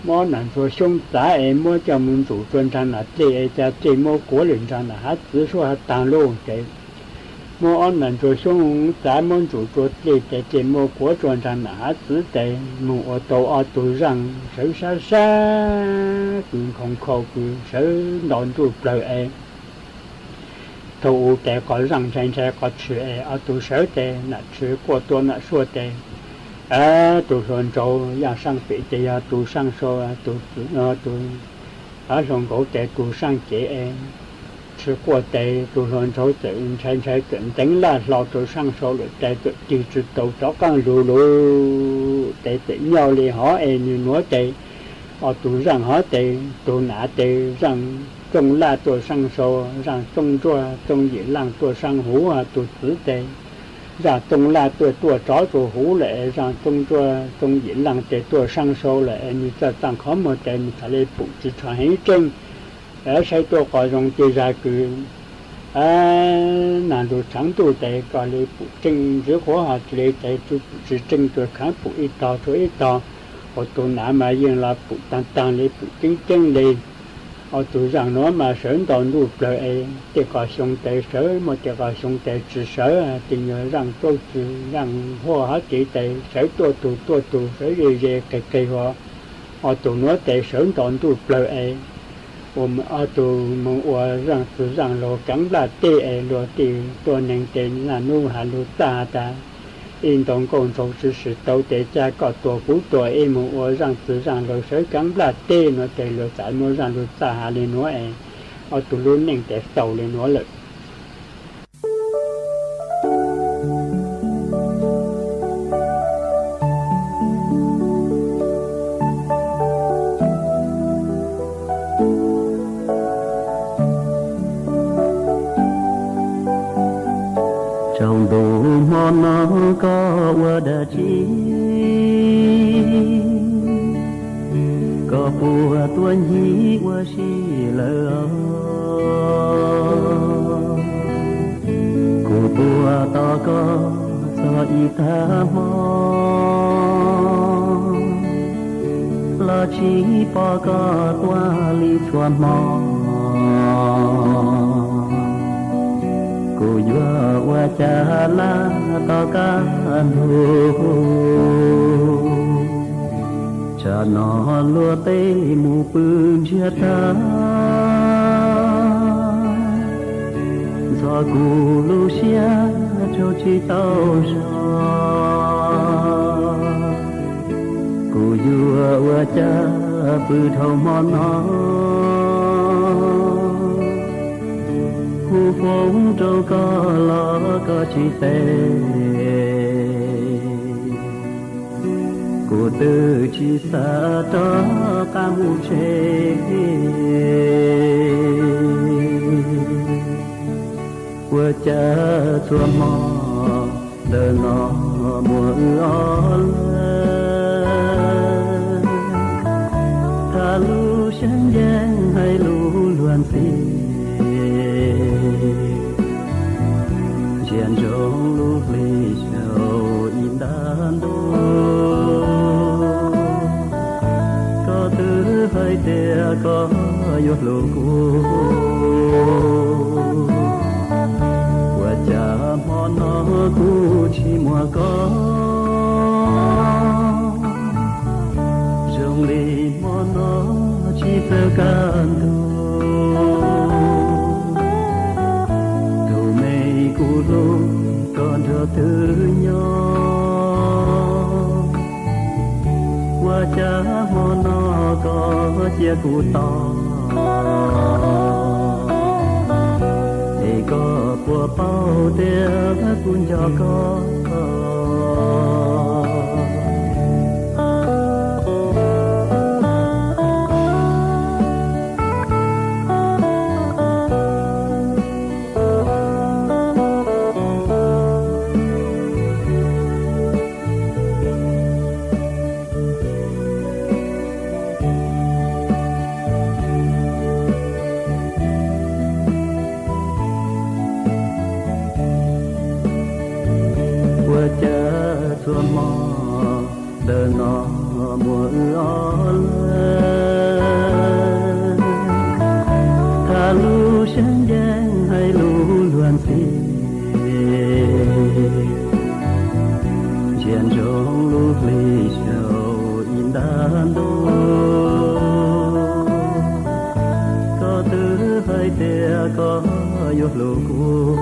muab nam ntsuag xyoob txav es muab coj moog ntsum rua nraag nam dlej es ca dlej muab kuav lwm nraag nam hav txwv suab has taag luj tes, muab ob nam ntsuag xyoob txav muab ntsum rua dlej tes dlej muab kuav rua nraag nam hav txwv tes moog ua tau ob tug zaaj sawv sab sab kws nkhaus nkhaus kws sawv nto ntuj plawg es. Thaum u tes qhov zaaj ntshai ntshai qhov tshwm es ob tug sawv tes nam tshwm quaj tua nam suaj tes, tug hluas nraug yaaj saaj pem tes yog tug saaj sau, tug hluas nkaus tes tug saaj cev es tshwm quaj tes tug hluas nraug txawm ntshai ntshai txawm nteev laj hlo rua saaj sau lawm tes txawm tig tsi tau rov qaab lug lug tes txawm nyob le hov es nwg nuav tes ob tug zaaj hov tes tug nam tes zaaj txooj laj tuaj saaj sau, zaaj txooj ntsuab txooj yim laaj tuaj saaj huv, tug txwv tes zaaj txooj laj tuaj tuaj rov rua huv lawm, zaaj txooj ntsuab txooj yim laaj tes tuaj saaj sau lawm es nwg txaj txaaj qhov muag tes nwg txhad le pum tsi tsho heev tseeb. Saib tuaj qhov zoo tes zag kws nag lug tshaav ntuj tes koj le pum tseeb ntxiv qhuav hos le tes tsi pum tsi tseeb tuaj khaav pum ib tog rua ib tog, ua tug nam mas yeej los pum taag taag le pum ceeb ceeb le. Ob tug zaaj nuav mas sawv nto ntuj plawg es tej qhov xyoo tes sawv muaj tej qhov xyoo tes tsi sawv, tes nyuag zaaj plaub tsi zaaj huaj hov kev tes sawv tuaj tug tuaj tug sawv ze ze qig qig huv. Ob tug nuav tes sawv nto ntuj plawg es ua ob tug moog ua zaaj txwg zaaj laug kaav nplaj teb es luag tej tuab neeg tes naj nub has lug txaj has tas ib ntoo nkauj nraug tsi swm tau tes ca koj tuag kuv tuag ib moog ua zaaj txwg zaaj laug sawv kaav nplaj teb nuav tes luag txav muab zaaj lug txaj has le nuav es ob tug lub neej tes xaus le nuav lawm. Tsaus ntuj hmo no koj ua dab tsi? Koj puas tuaj ncig ua si lawm? Kuv tuaj tos koj txog ib tag hmo, los tsis pom koj tuaj li txhua hmo. Kuv yuav ua cas laj tos kaj ntug, tsam no luag tej mus pw ntsiag tag, ntxhov kuv lub siab tsaug tsis tau zog. Kuv yuav ua cas pw dhau hmo no, hu foob rau koj los koj tsis teb. Kuv Twb tsis xav rov qab mus tsev, ua cas txhua hmo ntawm no muaj wb ob leeg, tham lub siab ncees hais lus luag ntxhi, ntsia ntsoov lub hli xyaum ib nta ntuj. Koj twb hais tias koj yuav hlub kuv, ua cas hmo no kuv tsis muaj koj, zoo li hmo no tsis txawj kaj ntug. Tus me kuv hlub, koj nrog twb nyob, ua cas hmo no koj cia kuv tos, es koj puas paub tias kuv nco koj. Ua cas txhua hmo ntawm no muaj wb ob leeg, tham lub siab ncees hais lus luag ntxhi, ntsia ntsoov lub hli xyaum ib nta ntuj. Koj twb hais tias koj yuav hlub kuv,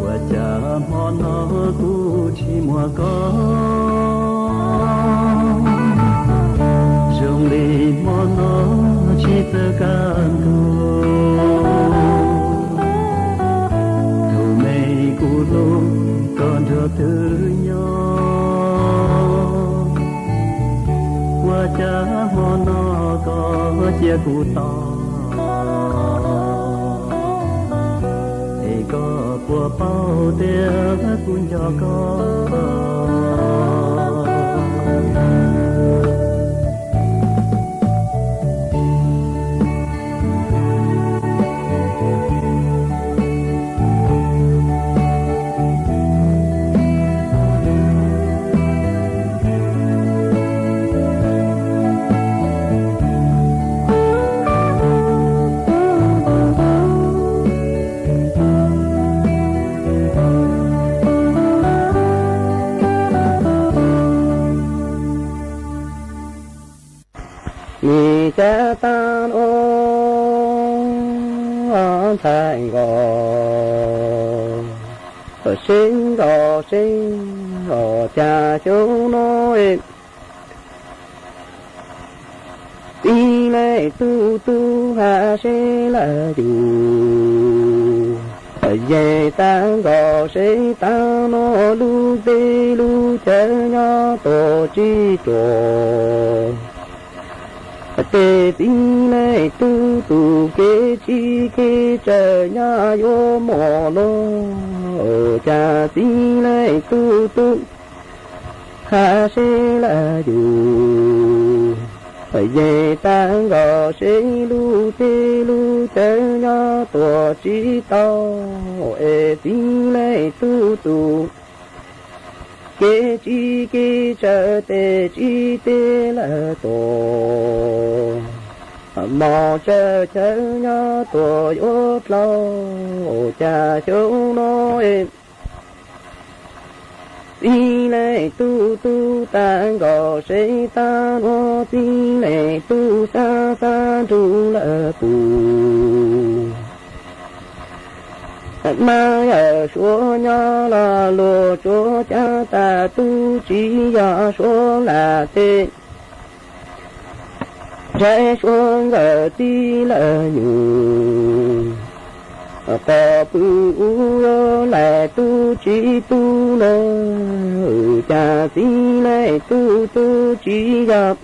ua cas hmo no kuv tsis muaj koj, zoo li hmo no tsis txawj kaj ntug. Tus me kuv hlub, koj nrog twb nyob, ua cas hmo no koj cia kuv tos, es koj puas paub tias kuv nco koj. Nim cas tag nrho ntxhais nkauj, seb nkauj seb os cas xyoo no es txiv neej tub tub haj seb lawm yus, yeej tag nkaus seb tag no lub teb lub chaw nyob tuaj tsis ruam. Tej txiv neej tub tub kev tsis kev tsawg nyaj yuav mos loj, cas txiv neej tub tub haj seb lawm yus, yeej tag nkaus seb lub teb lub chaw nyob tuaj tsis tau, es txiv neej tub tub kev tsis kev tsawg tej tsis tej lawm tuaj, mos tsawg chaw nyob tuaj yuav dlau, cas xyoo no es txiv neej tub tub tag nkaus seb tag no txiv neej tub xav xav nrug lawm puag. Mas yawm suav nyob los luag tsuas cav tas tub tsis yog suav lam teb, ntshai suav nkawm txib lawm nyuj, Qhov pw ub yuav laim tub tsi tub na, cas txiv leej tub tub tsi yog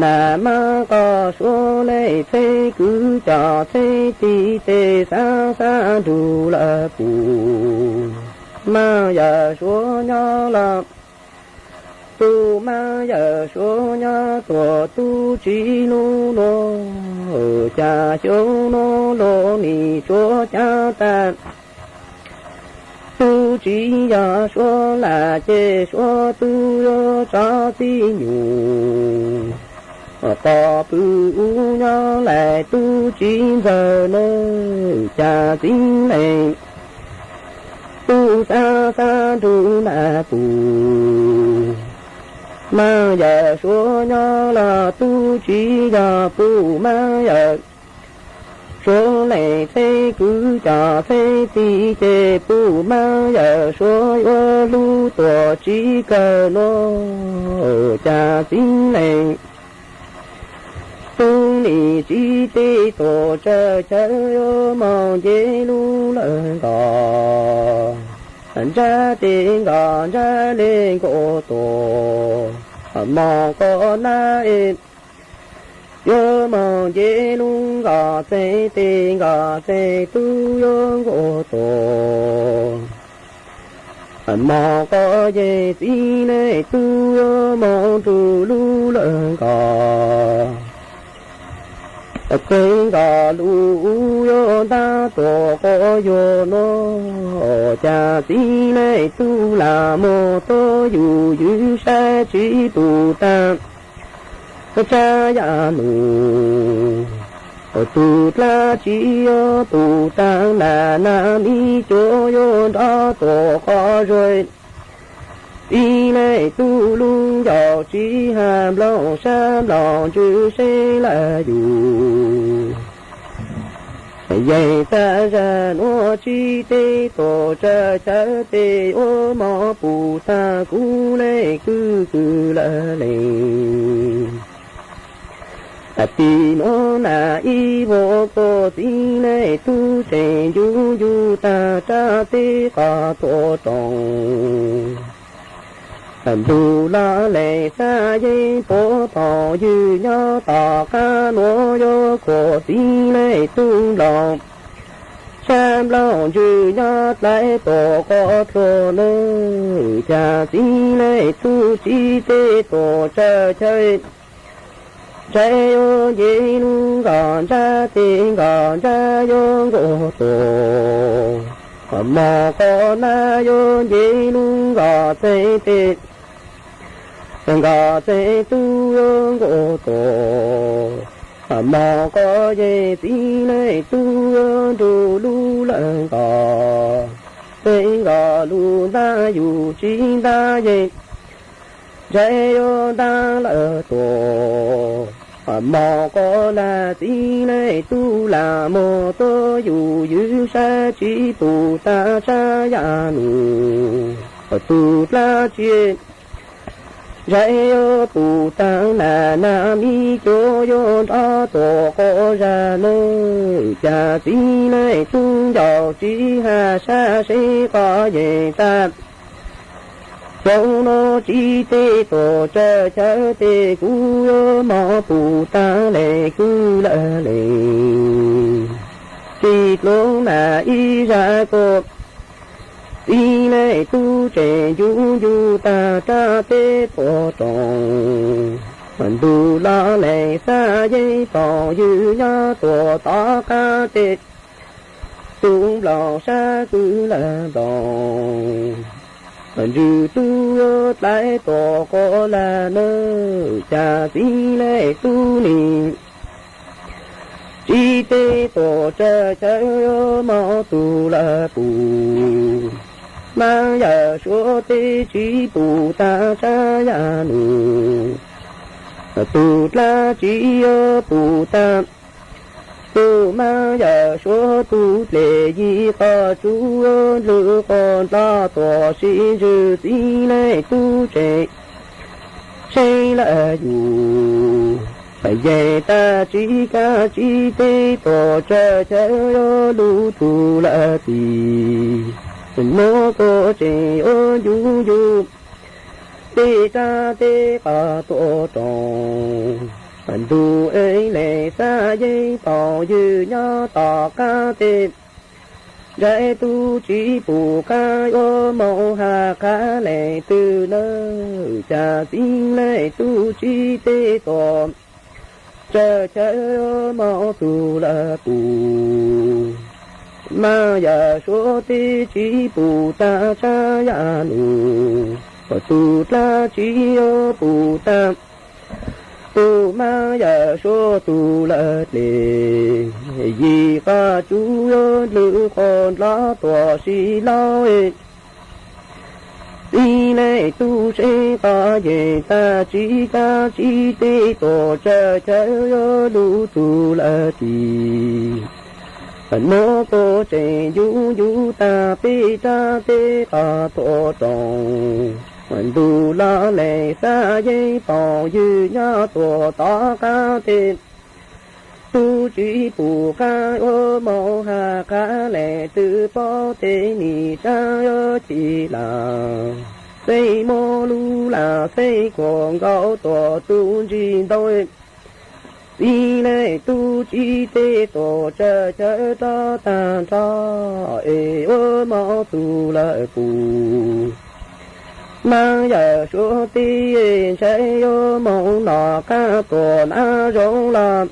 nas mab qoj suav leej txheb kwv cov txheb tiv ces xav xav nrug lawm pum mab yawm suav nyob los. Tus mab yawm suav nyob tuam tub tsi lub nuav, cas xyoo nuav los nim suav cab tag. Tub tsi yog suav lam ces suav tub yuav tso txij nyug. Qhov pw ub nyob laim tub tsi ntxawg na, cas txiv leej tub xav xav nrug nas pum mab yawm suav nyob los tub tsi yog pum mab yawm suav leej txheb kwv cov txheb tiv ces pum mab yawm suav yuav hlub tuam tsi kawg nuav, cas txiv leej tub nim tsi tej tuam tsawg chaw yuav moog nce lub lawm nkos ntsab tes nkos ntsab le nkauj tuam moog koj nab es yuav moog nce lub nkos txeeg tes nkos txeeg tub yuav nkauj tuam moog koj yeej txiv leej tub yuav moog nrug lub lawm nkos txeeg nkos lub yuav ntab tuam koj yuav nuav, cas txiv leej tub lam moog tuab yus ywv sab tsi pum tag tsa yam nus. Tug dlaab tsi yuav pum taag nas nas mi cuav yuav nrov tuam qhov zuag. Txiv leej tub lub ncaus tsi has nplooj sab nplooj ntsws seb lawm yus. Yeej txag zag nuav tsi tej tuam tsawg chaw tes yuav moog pum taag kuv leej kwj kwj lawm lees. Tim nuav nas ib vuag kuas txiv leej tub tseem ncu ncu taag rab teb qos tuam roos. Nrug laj lees xab yeeb puab phoom ywg nyob tom qab nuav yuav kuas txiv leej tub nplooj sab nplooj ntsws nyob dlai tuam qhov tluag lawm, cas txiv leej tub tsi tej tuam tsawg chaw ntshai yuav nce lub nkos ntsab tes nkos ntsab yuav nkauj tuam moog koj nab yuav nce lub nkos txeeg tes nkos txeeg tub yuav nkauj tuam moog koj yeej txiv leej tub yuav nrug lub lawm nkos txeeg nkos lub ntab yus tsi ntab yeej ntshai yuav ntab lawm tuam moog koj lag txiv leej tub lam moog tuab yus ywv sab tsi pum taag sab yam nus. Tug dlaab tsi ntshai yuav pum taag nas nas mi cuav yuav nrov tuam qhov zag nawb, cas txiv leej tub ncaus tsi has sab seb qhov yeej tag. Xyoo nuav tsi tej tuam tsawg chaw tes kuv yuav moog pum taag lees kwj lawm lees. Txij dlua nas ib zag kuas txiv leej tub tseem ncu ncu taag rab teb tuam roos. Nrug laj lees xab yeeb phoom ywg nyob tuam tom qab tes tub nplooj sab kwj lawm nplooj. Ntsws tub yuav dlai tuam quas lag nawb, cas txiv leej tub nim tsi tej tuam tsawg chaw yuav moog tug lawm pum. Mab yawm suav teb tsi pum taag sab yam nus, tug dlaab tsi yuav pum taag. Tug mab yawm suav tug dlej yim qhov tsuj yuav nplwg quas nplog tuam sim ntsws txiv leej tub tseem seeb lawm yus. Yeej tag tsib kab tsib teg tuam tsawg chaw yuav lug txug lawm tid. Nuav kuj tseem yuav ncu ncu tej rab teb qab tuaj roos. Ntuj eeb leeg xab yeeb phooj ywg nyob tom qab teb. Ntshe tub tsi pum qab yuav moog has qhab leej twg nawb, cas txij leej tub tsi tej tuam tsawg chaw yuav moog txug lawm puj. Mab yawm suav teb tsi pum tag tsab yaj num, tug dlaab tsi yuav pum tag. Puj, mab yawm suav tug lawm dlej, yim qab tsuv yuav nplwg qhov nrab tuam si laub. Txij leej tub seeb qab yeej tag tsib kab tsib teg tuam tsawg chaw yuav lug txug lawm tid. Nuav kuj tseem ncu ncu tag peb rab teb qab tuaj roos. Ntuj laj leej xab yeeb phooj ywg nyob tuaj tom qab teb. Tub tsi pum qab yuav moog has qhab leej twg, pob teb nim saab yuav ci lam xeeb muab lub lam xeeb khuam nkaus tuam txug ntsis ntau. Txij leej tub tsi tej tuam tsawg chaw rov tag nrho, es yuav moog txug lawm puj. Mab yawm suav teb, ntshe yuav moog noj qaab tuam nab zoo los,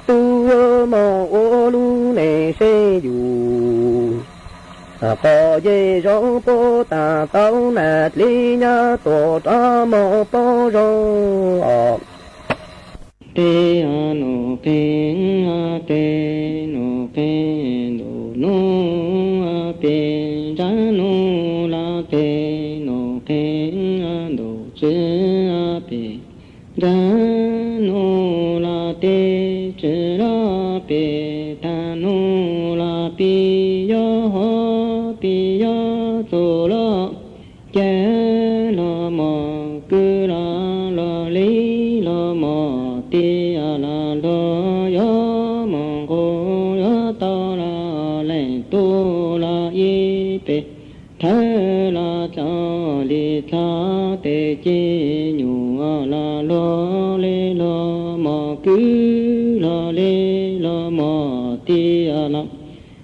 tub yuav moog ua lub neej seeb yug. Qhov yeej zoo puab taag tau nag dlej nyab tuam rov moog poob zoo os. Teb nuj qe, teb nuj qe, ntuj nuj pem, ntsab nuj laj teb nuj qe, ntuj tsi pem, ntsab nuj laj teb tsi laj pem, tag nuj laj pem, yog hov pem yog txug laj, cav laj mos, kwv laj laj, le laj mos, tiaj laj lug, yuav moog nqus yuav tau laj, leej tub laj ib pem, thawj laj dlau, li txhab tes ci nyuam laj lug, le laj mos, kwv laj le laj mos, tiaj laj,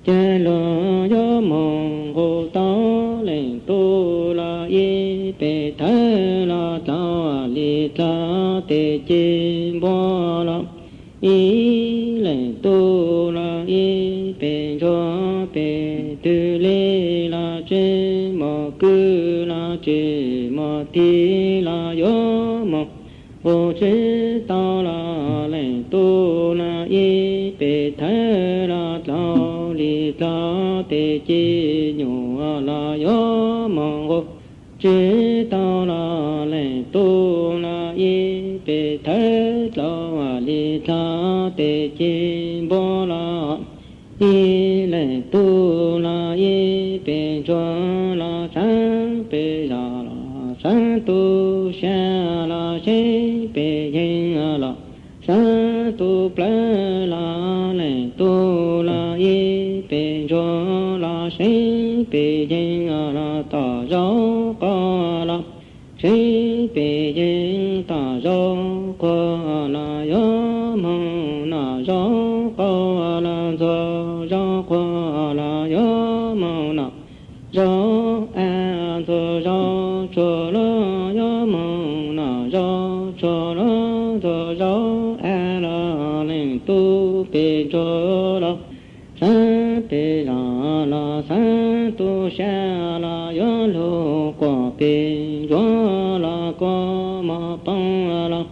cav laj, yuav moog nqus tau leej tub laj ib pem, thawj laj dlau, li txhab tes ci npua laj, ib leej tub laj ib pem, ntsuag pem twg, le laj tsi mos, kwv laj tsi mos, tiaj laj, yuav moog nqus tsi tau laj, leej tub laj ib pem, thawj laj dlau, li txhab tes ci nyuam laj, yuav moog nqus tsi tau laj, leej tub laj ib pem, thawj dlau, li txhab tes ci npua laj, ib leej tub laj ib pem, ntsuag laj sab pem, zag laj sab tub, xya laj seb pem, yeeg laj sab tub, plawv laj, leej tub laj ib pem, ntsuag laj seb pem, yeeg laj, tom zaub qaug laj seb pem, yeeg tom zaub qaug laj, yuav moog noj zaub qaug laj, ntxuag zaub qaug laj, yuav moog noj zaub av, ntxuag zaub tsuag laj, yuav moog noj zaub tsuag laj, ntxuag zaub av laj, leej tub pem, ntsuag laj sab pem, zag laj sab tub, xya laj yuav lug quas pem, ntsuag laj quas mos poob laj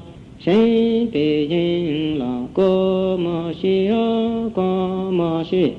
seb pem, yeeg laj quas mos sib, quas mos sib.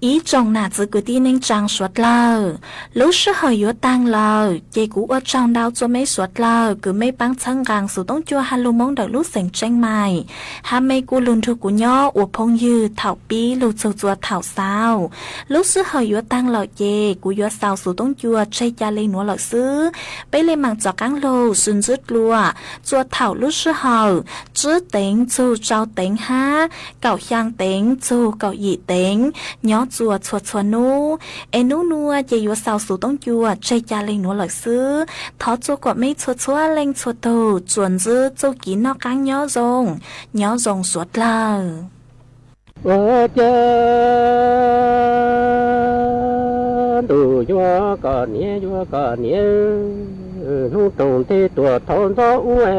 Ib tsoom nam txiv kwv tij neej tsaa suav dlawg, lub sij hawm yuav taag lawm ces kuv ua tsaug ntau rua meb suav dlawg kws mej paab txhawb nqaa xuv toob cua hab lug Moob ntawm lub xeev Tseeb Maim, hab mej kuj lug nrug kuv nyob ua phooj ywg thaum pib lug txug txua thaum xaus. Lub sij hawm yuav taag lawm ces kuv yuav xaus xuv toob cua tseg ca le nuav lawm xwb. Peb le maam rov qaab lug sw ntsib dlua txua thaum lub sij hawm tsib teev txug rau teev hab kaum xyaa teev txug kaum yim teev nyob txua txhua txhua nub. Es nub nua ces yuav xaus xuv toob cua tseg ca le nuav lawm xwb. Thov txua kuam mej txhua txhua leej txhua tug tsuas ntsib txuj kev noj qaab nyob zoo, nyob zoo suav dlawg. Ua cas ntuj yuav koj niam yuav koj niam, hnub roos ntej tuaj thauj ntxov ua,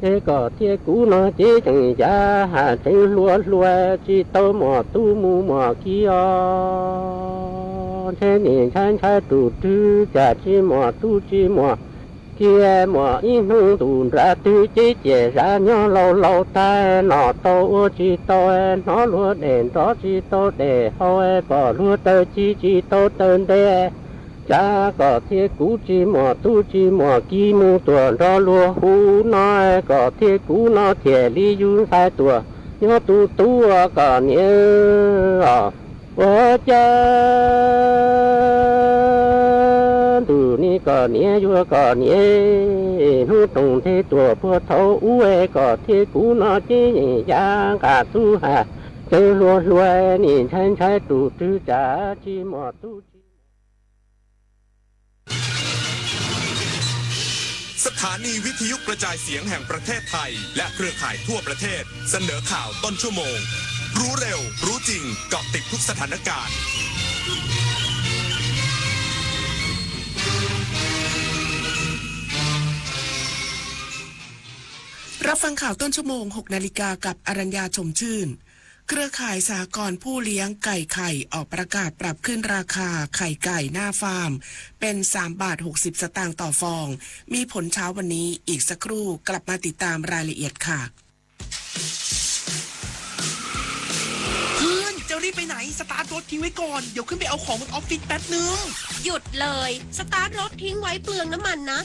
es koj thiab kuv no ces yeej yav has tseev hluas hluas tsis tau muaj tub mus muaj kiv os. Ntshe nim ntshai ntshai tus twg cas tsis muaj tub tsis muaj kiv, muaj ib hnub ntuj nrad twg ces ciam zam nyob laus laus tag, noj tau ua tsis tau, hnov luag dej nrov tsis tau dej haus, pom luag taw ci tsis tau taw ntev. Cas koj thiab kuv tsis muaj tub tsis muaj kiv mus tuaj nrog luag hu no, koj thiab kuv no thiaj li yug ntxhais tuaj nyob tu tu koj niam os. Ua cas ntuj nim koj niam yuav koj niam, hnub roos ntej tuaj puag thaum ub, koj thiab kuv no ces yeej yav nqaj tub has tseev hluas hluas, nim ntshai ntshai tus twg cas tsis muaj tub tsis สถานีวิทยุกระจายเสียงแห่งประเทศไทยและเครือข่ายทั่วประเทศเสนอข่าวต้นชั่วโมง รู้เร็ว รู้จริง เกาะติดทุกสถานการณ์ รับฟังข่าวต้นชั่วโมง หกนาฬิกา กับอรัญญา ชมชื่น เครือข่ายสหกรณ์ผู้เลี้ยงไก่ไข่ออกประกาศปรับขึ้นราคาไข่ไก่หน้าฟาร์มเป็น สามบาทหกสิบสตางค์ต่อฟอง มีผลเช้าวันนี้ อีกสักครู่กลับมาติดตามรายละเอียดค่ะ เพื่อน จะรีบไปไหน สตาร์ทรถทิ้งไว้ก่อน เดี๋ยวขึ้นไปเอาของบนออฟฟิศแป๊บนึง หยุดเลย สตาร์ทรถทิ้งไว้เปลืองน้ำมันนะ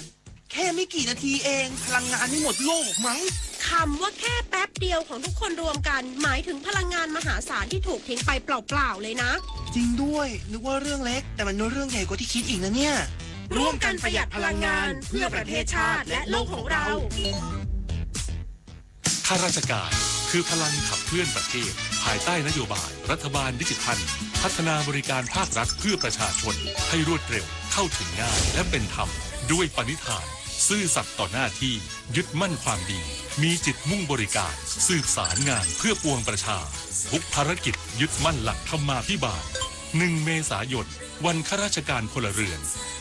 แค่ไม่กี่นาทีเอง พลังงานไม่หมดโลกหรอกมั้ง คำว่าแค่แป๊บเดียวของทุกคนรวมกัน หมายถึงพลังงานมหาศาลที่ถูกทิ้งไปเปล่าๆเลยนะ จริงด้วย นึกว่าเรื่องเล็ก แต่มันเรื่องใหญ่กว่าที่คิดอีกนะเนี่ย ร่วมกันประหยัดพลังงาน เพื่อประเทศชาติ และโลกของเรา ข้าราชการคือพลังขับเคลื่อนประเทศ ภายใต้นโยบายรัฐบาลดิจิทัล พัฒนาบริการภาครัฐเพื่อประชาชนให้รวดเร็ว เข้าถึงง่าย และเป็นธรรม ด้วยปณิธาน ซื่อสัตย์ต่อหน้าที่ ยึดมั่นความดี มีจิตมุ่งบริการ สืบสารงานเพื่อปวงประชา ทุกภารกิจยึดมั่นหลักธรรมาภิบาล หนึ่งเมษายน วันข้าราชการพลเรือน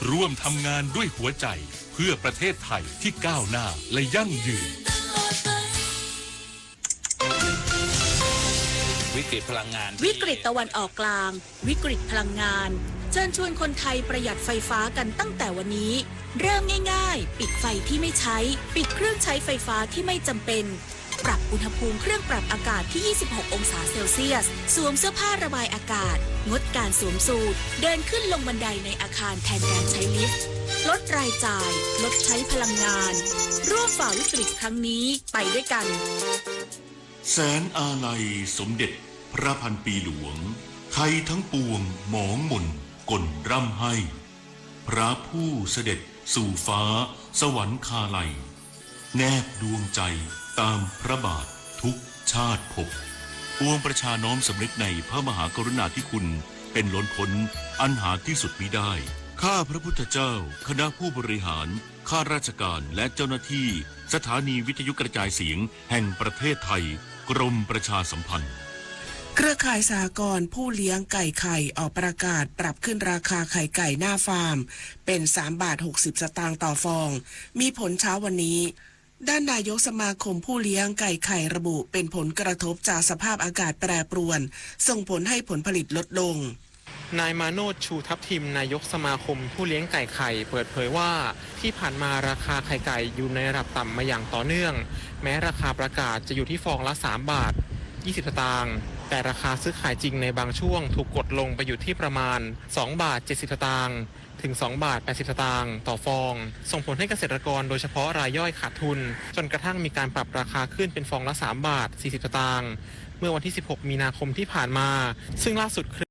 ร่วมทำงานด้วยหัวใจ เพื่อประเทศไทยที่ก้าวหน้าและยั่งยืน วิกฤตพลังงานที่ วิกฤตตะวันออกกลาง วิกฤตพลังงาน เชิญชวนคนไทยประหยัดไฟฟ้ากันตั้งแต่วันนี้ เริ่มง่ายๆ ปิดไฟที่ไม่ใช้ ปิดเครื่องใช้ไฟฟ้าที่ไม่จำเป็น ปรับอุณหภูมิเครื่องปรับอากาศที่ ยี่สิบหกองศาเซลเซียส สวมเสื้อผ้าระบายอากาศ งดการสวมสูท เดินขึ้นลงบันไดในอาคารแทนการใช้ลิฟต์ ลดรายจ่าย ลดใช้พลังงาน ร่วมฝ่าวิกฤตครั้งนี้ไปด้วยกัน แสนอาลัยสมเด็จพระพันปีหลวง ไทยทั้งปวงหมองหม่นก่นร่ำไห้ พระผู้เสด็จสู่ฟ้าสวรรคาลัย แนบดวงใจตามพระบาททุกชาติภพ ปวงประชาน้อมสำนึกในพระมหากรุณาธิคุณเป็นล้นพ้น อันหาที่สุดมิได้ ข้าพระพุทธเจ้า คณะผู้บริหาร ข้าราชการ และเจ้าหน้าที่สถานีวิทยุกระจายเสียงแห่งประเทศไทย กรมประชาสัมพันธ์ เครือข่ายสหกรณ์ผู้เลี้ยงไก่ไข่ออกประกาศปรับขึ้นราคาไข่ไก่หน้าฟาร์มเป็นสามบาทหกสิบสตางค์ต่อฟอง มีผลเช้าวันนี้ ด้านนายกสมาคมผู้เลี้ยงไก่ไข่ระบุเป็นผลกระทบจากสภาพอากาศแปรปรวน ส่งผลให้ผลผลิตลดลง นายมาโนช ชูทับทิม นายกสมาคมผู้เลี้ยงไก่ไข่ เปิดเผยว่า ที่ผ่านมาราคาไข่ไก่อยู่ในระดับต่ำมาอย่างต่อเนื่อง แม้ราคาประกาศจะอยู่ที่ฟองละ สามบาท ยี่สิบสตางค์ แต่ราคาซื้อขายจริงในบางช่วงถูกกดลงไปอยู่ที่ประมาณ สองบาท เจ็ดสิบสตางค์ ถึง สองบาท แปดสิบสตางค์ต่อฟอง ส่งผลให้เกษตรกรโดยเฉพาะรายย่อยขาดทุน จนกระทั่งมีการปรับราคาขึ้นเป็นฟองละ สามบาท สี่สิบสตางค์ เมื่อวันที่ สิบหก มีนาคมที่ผ่านมา ซึ่งล่าสุด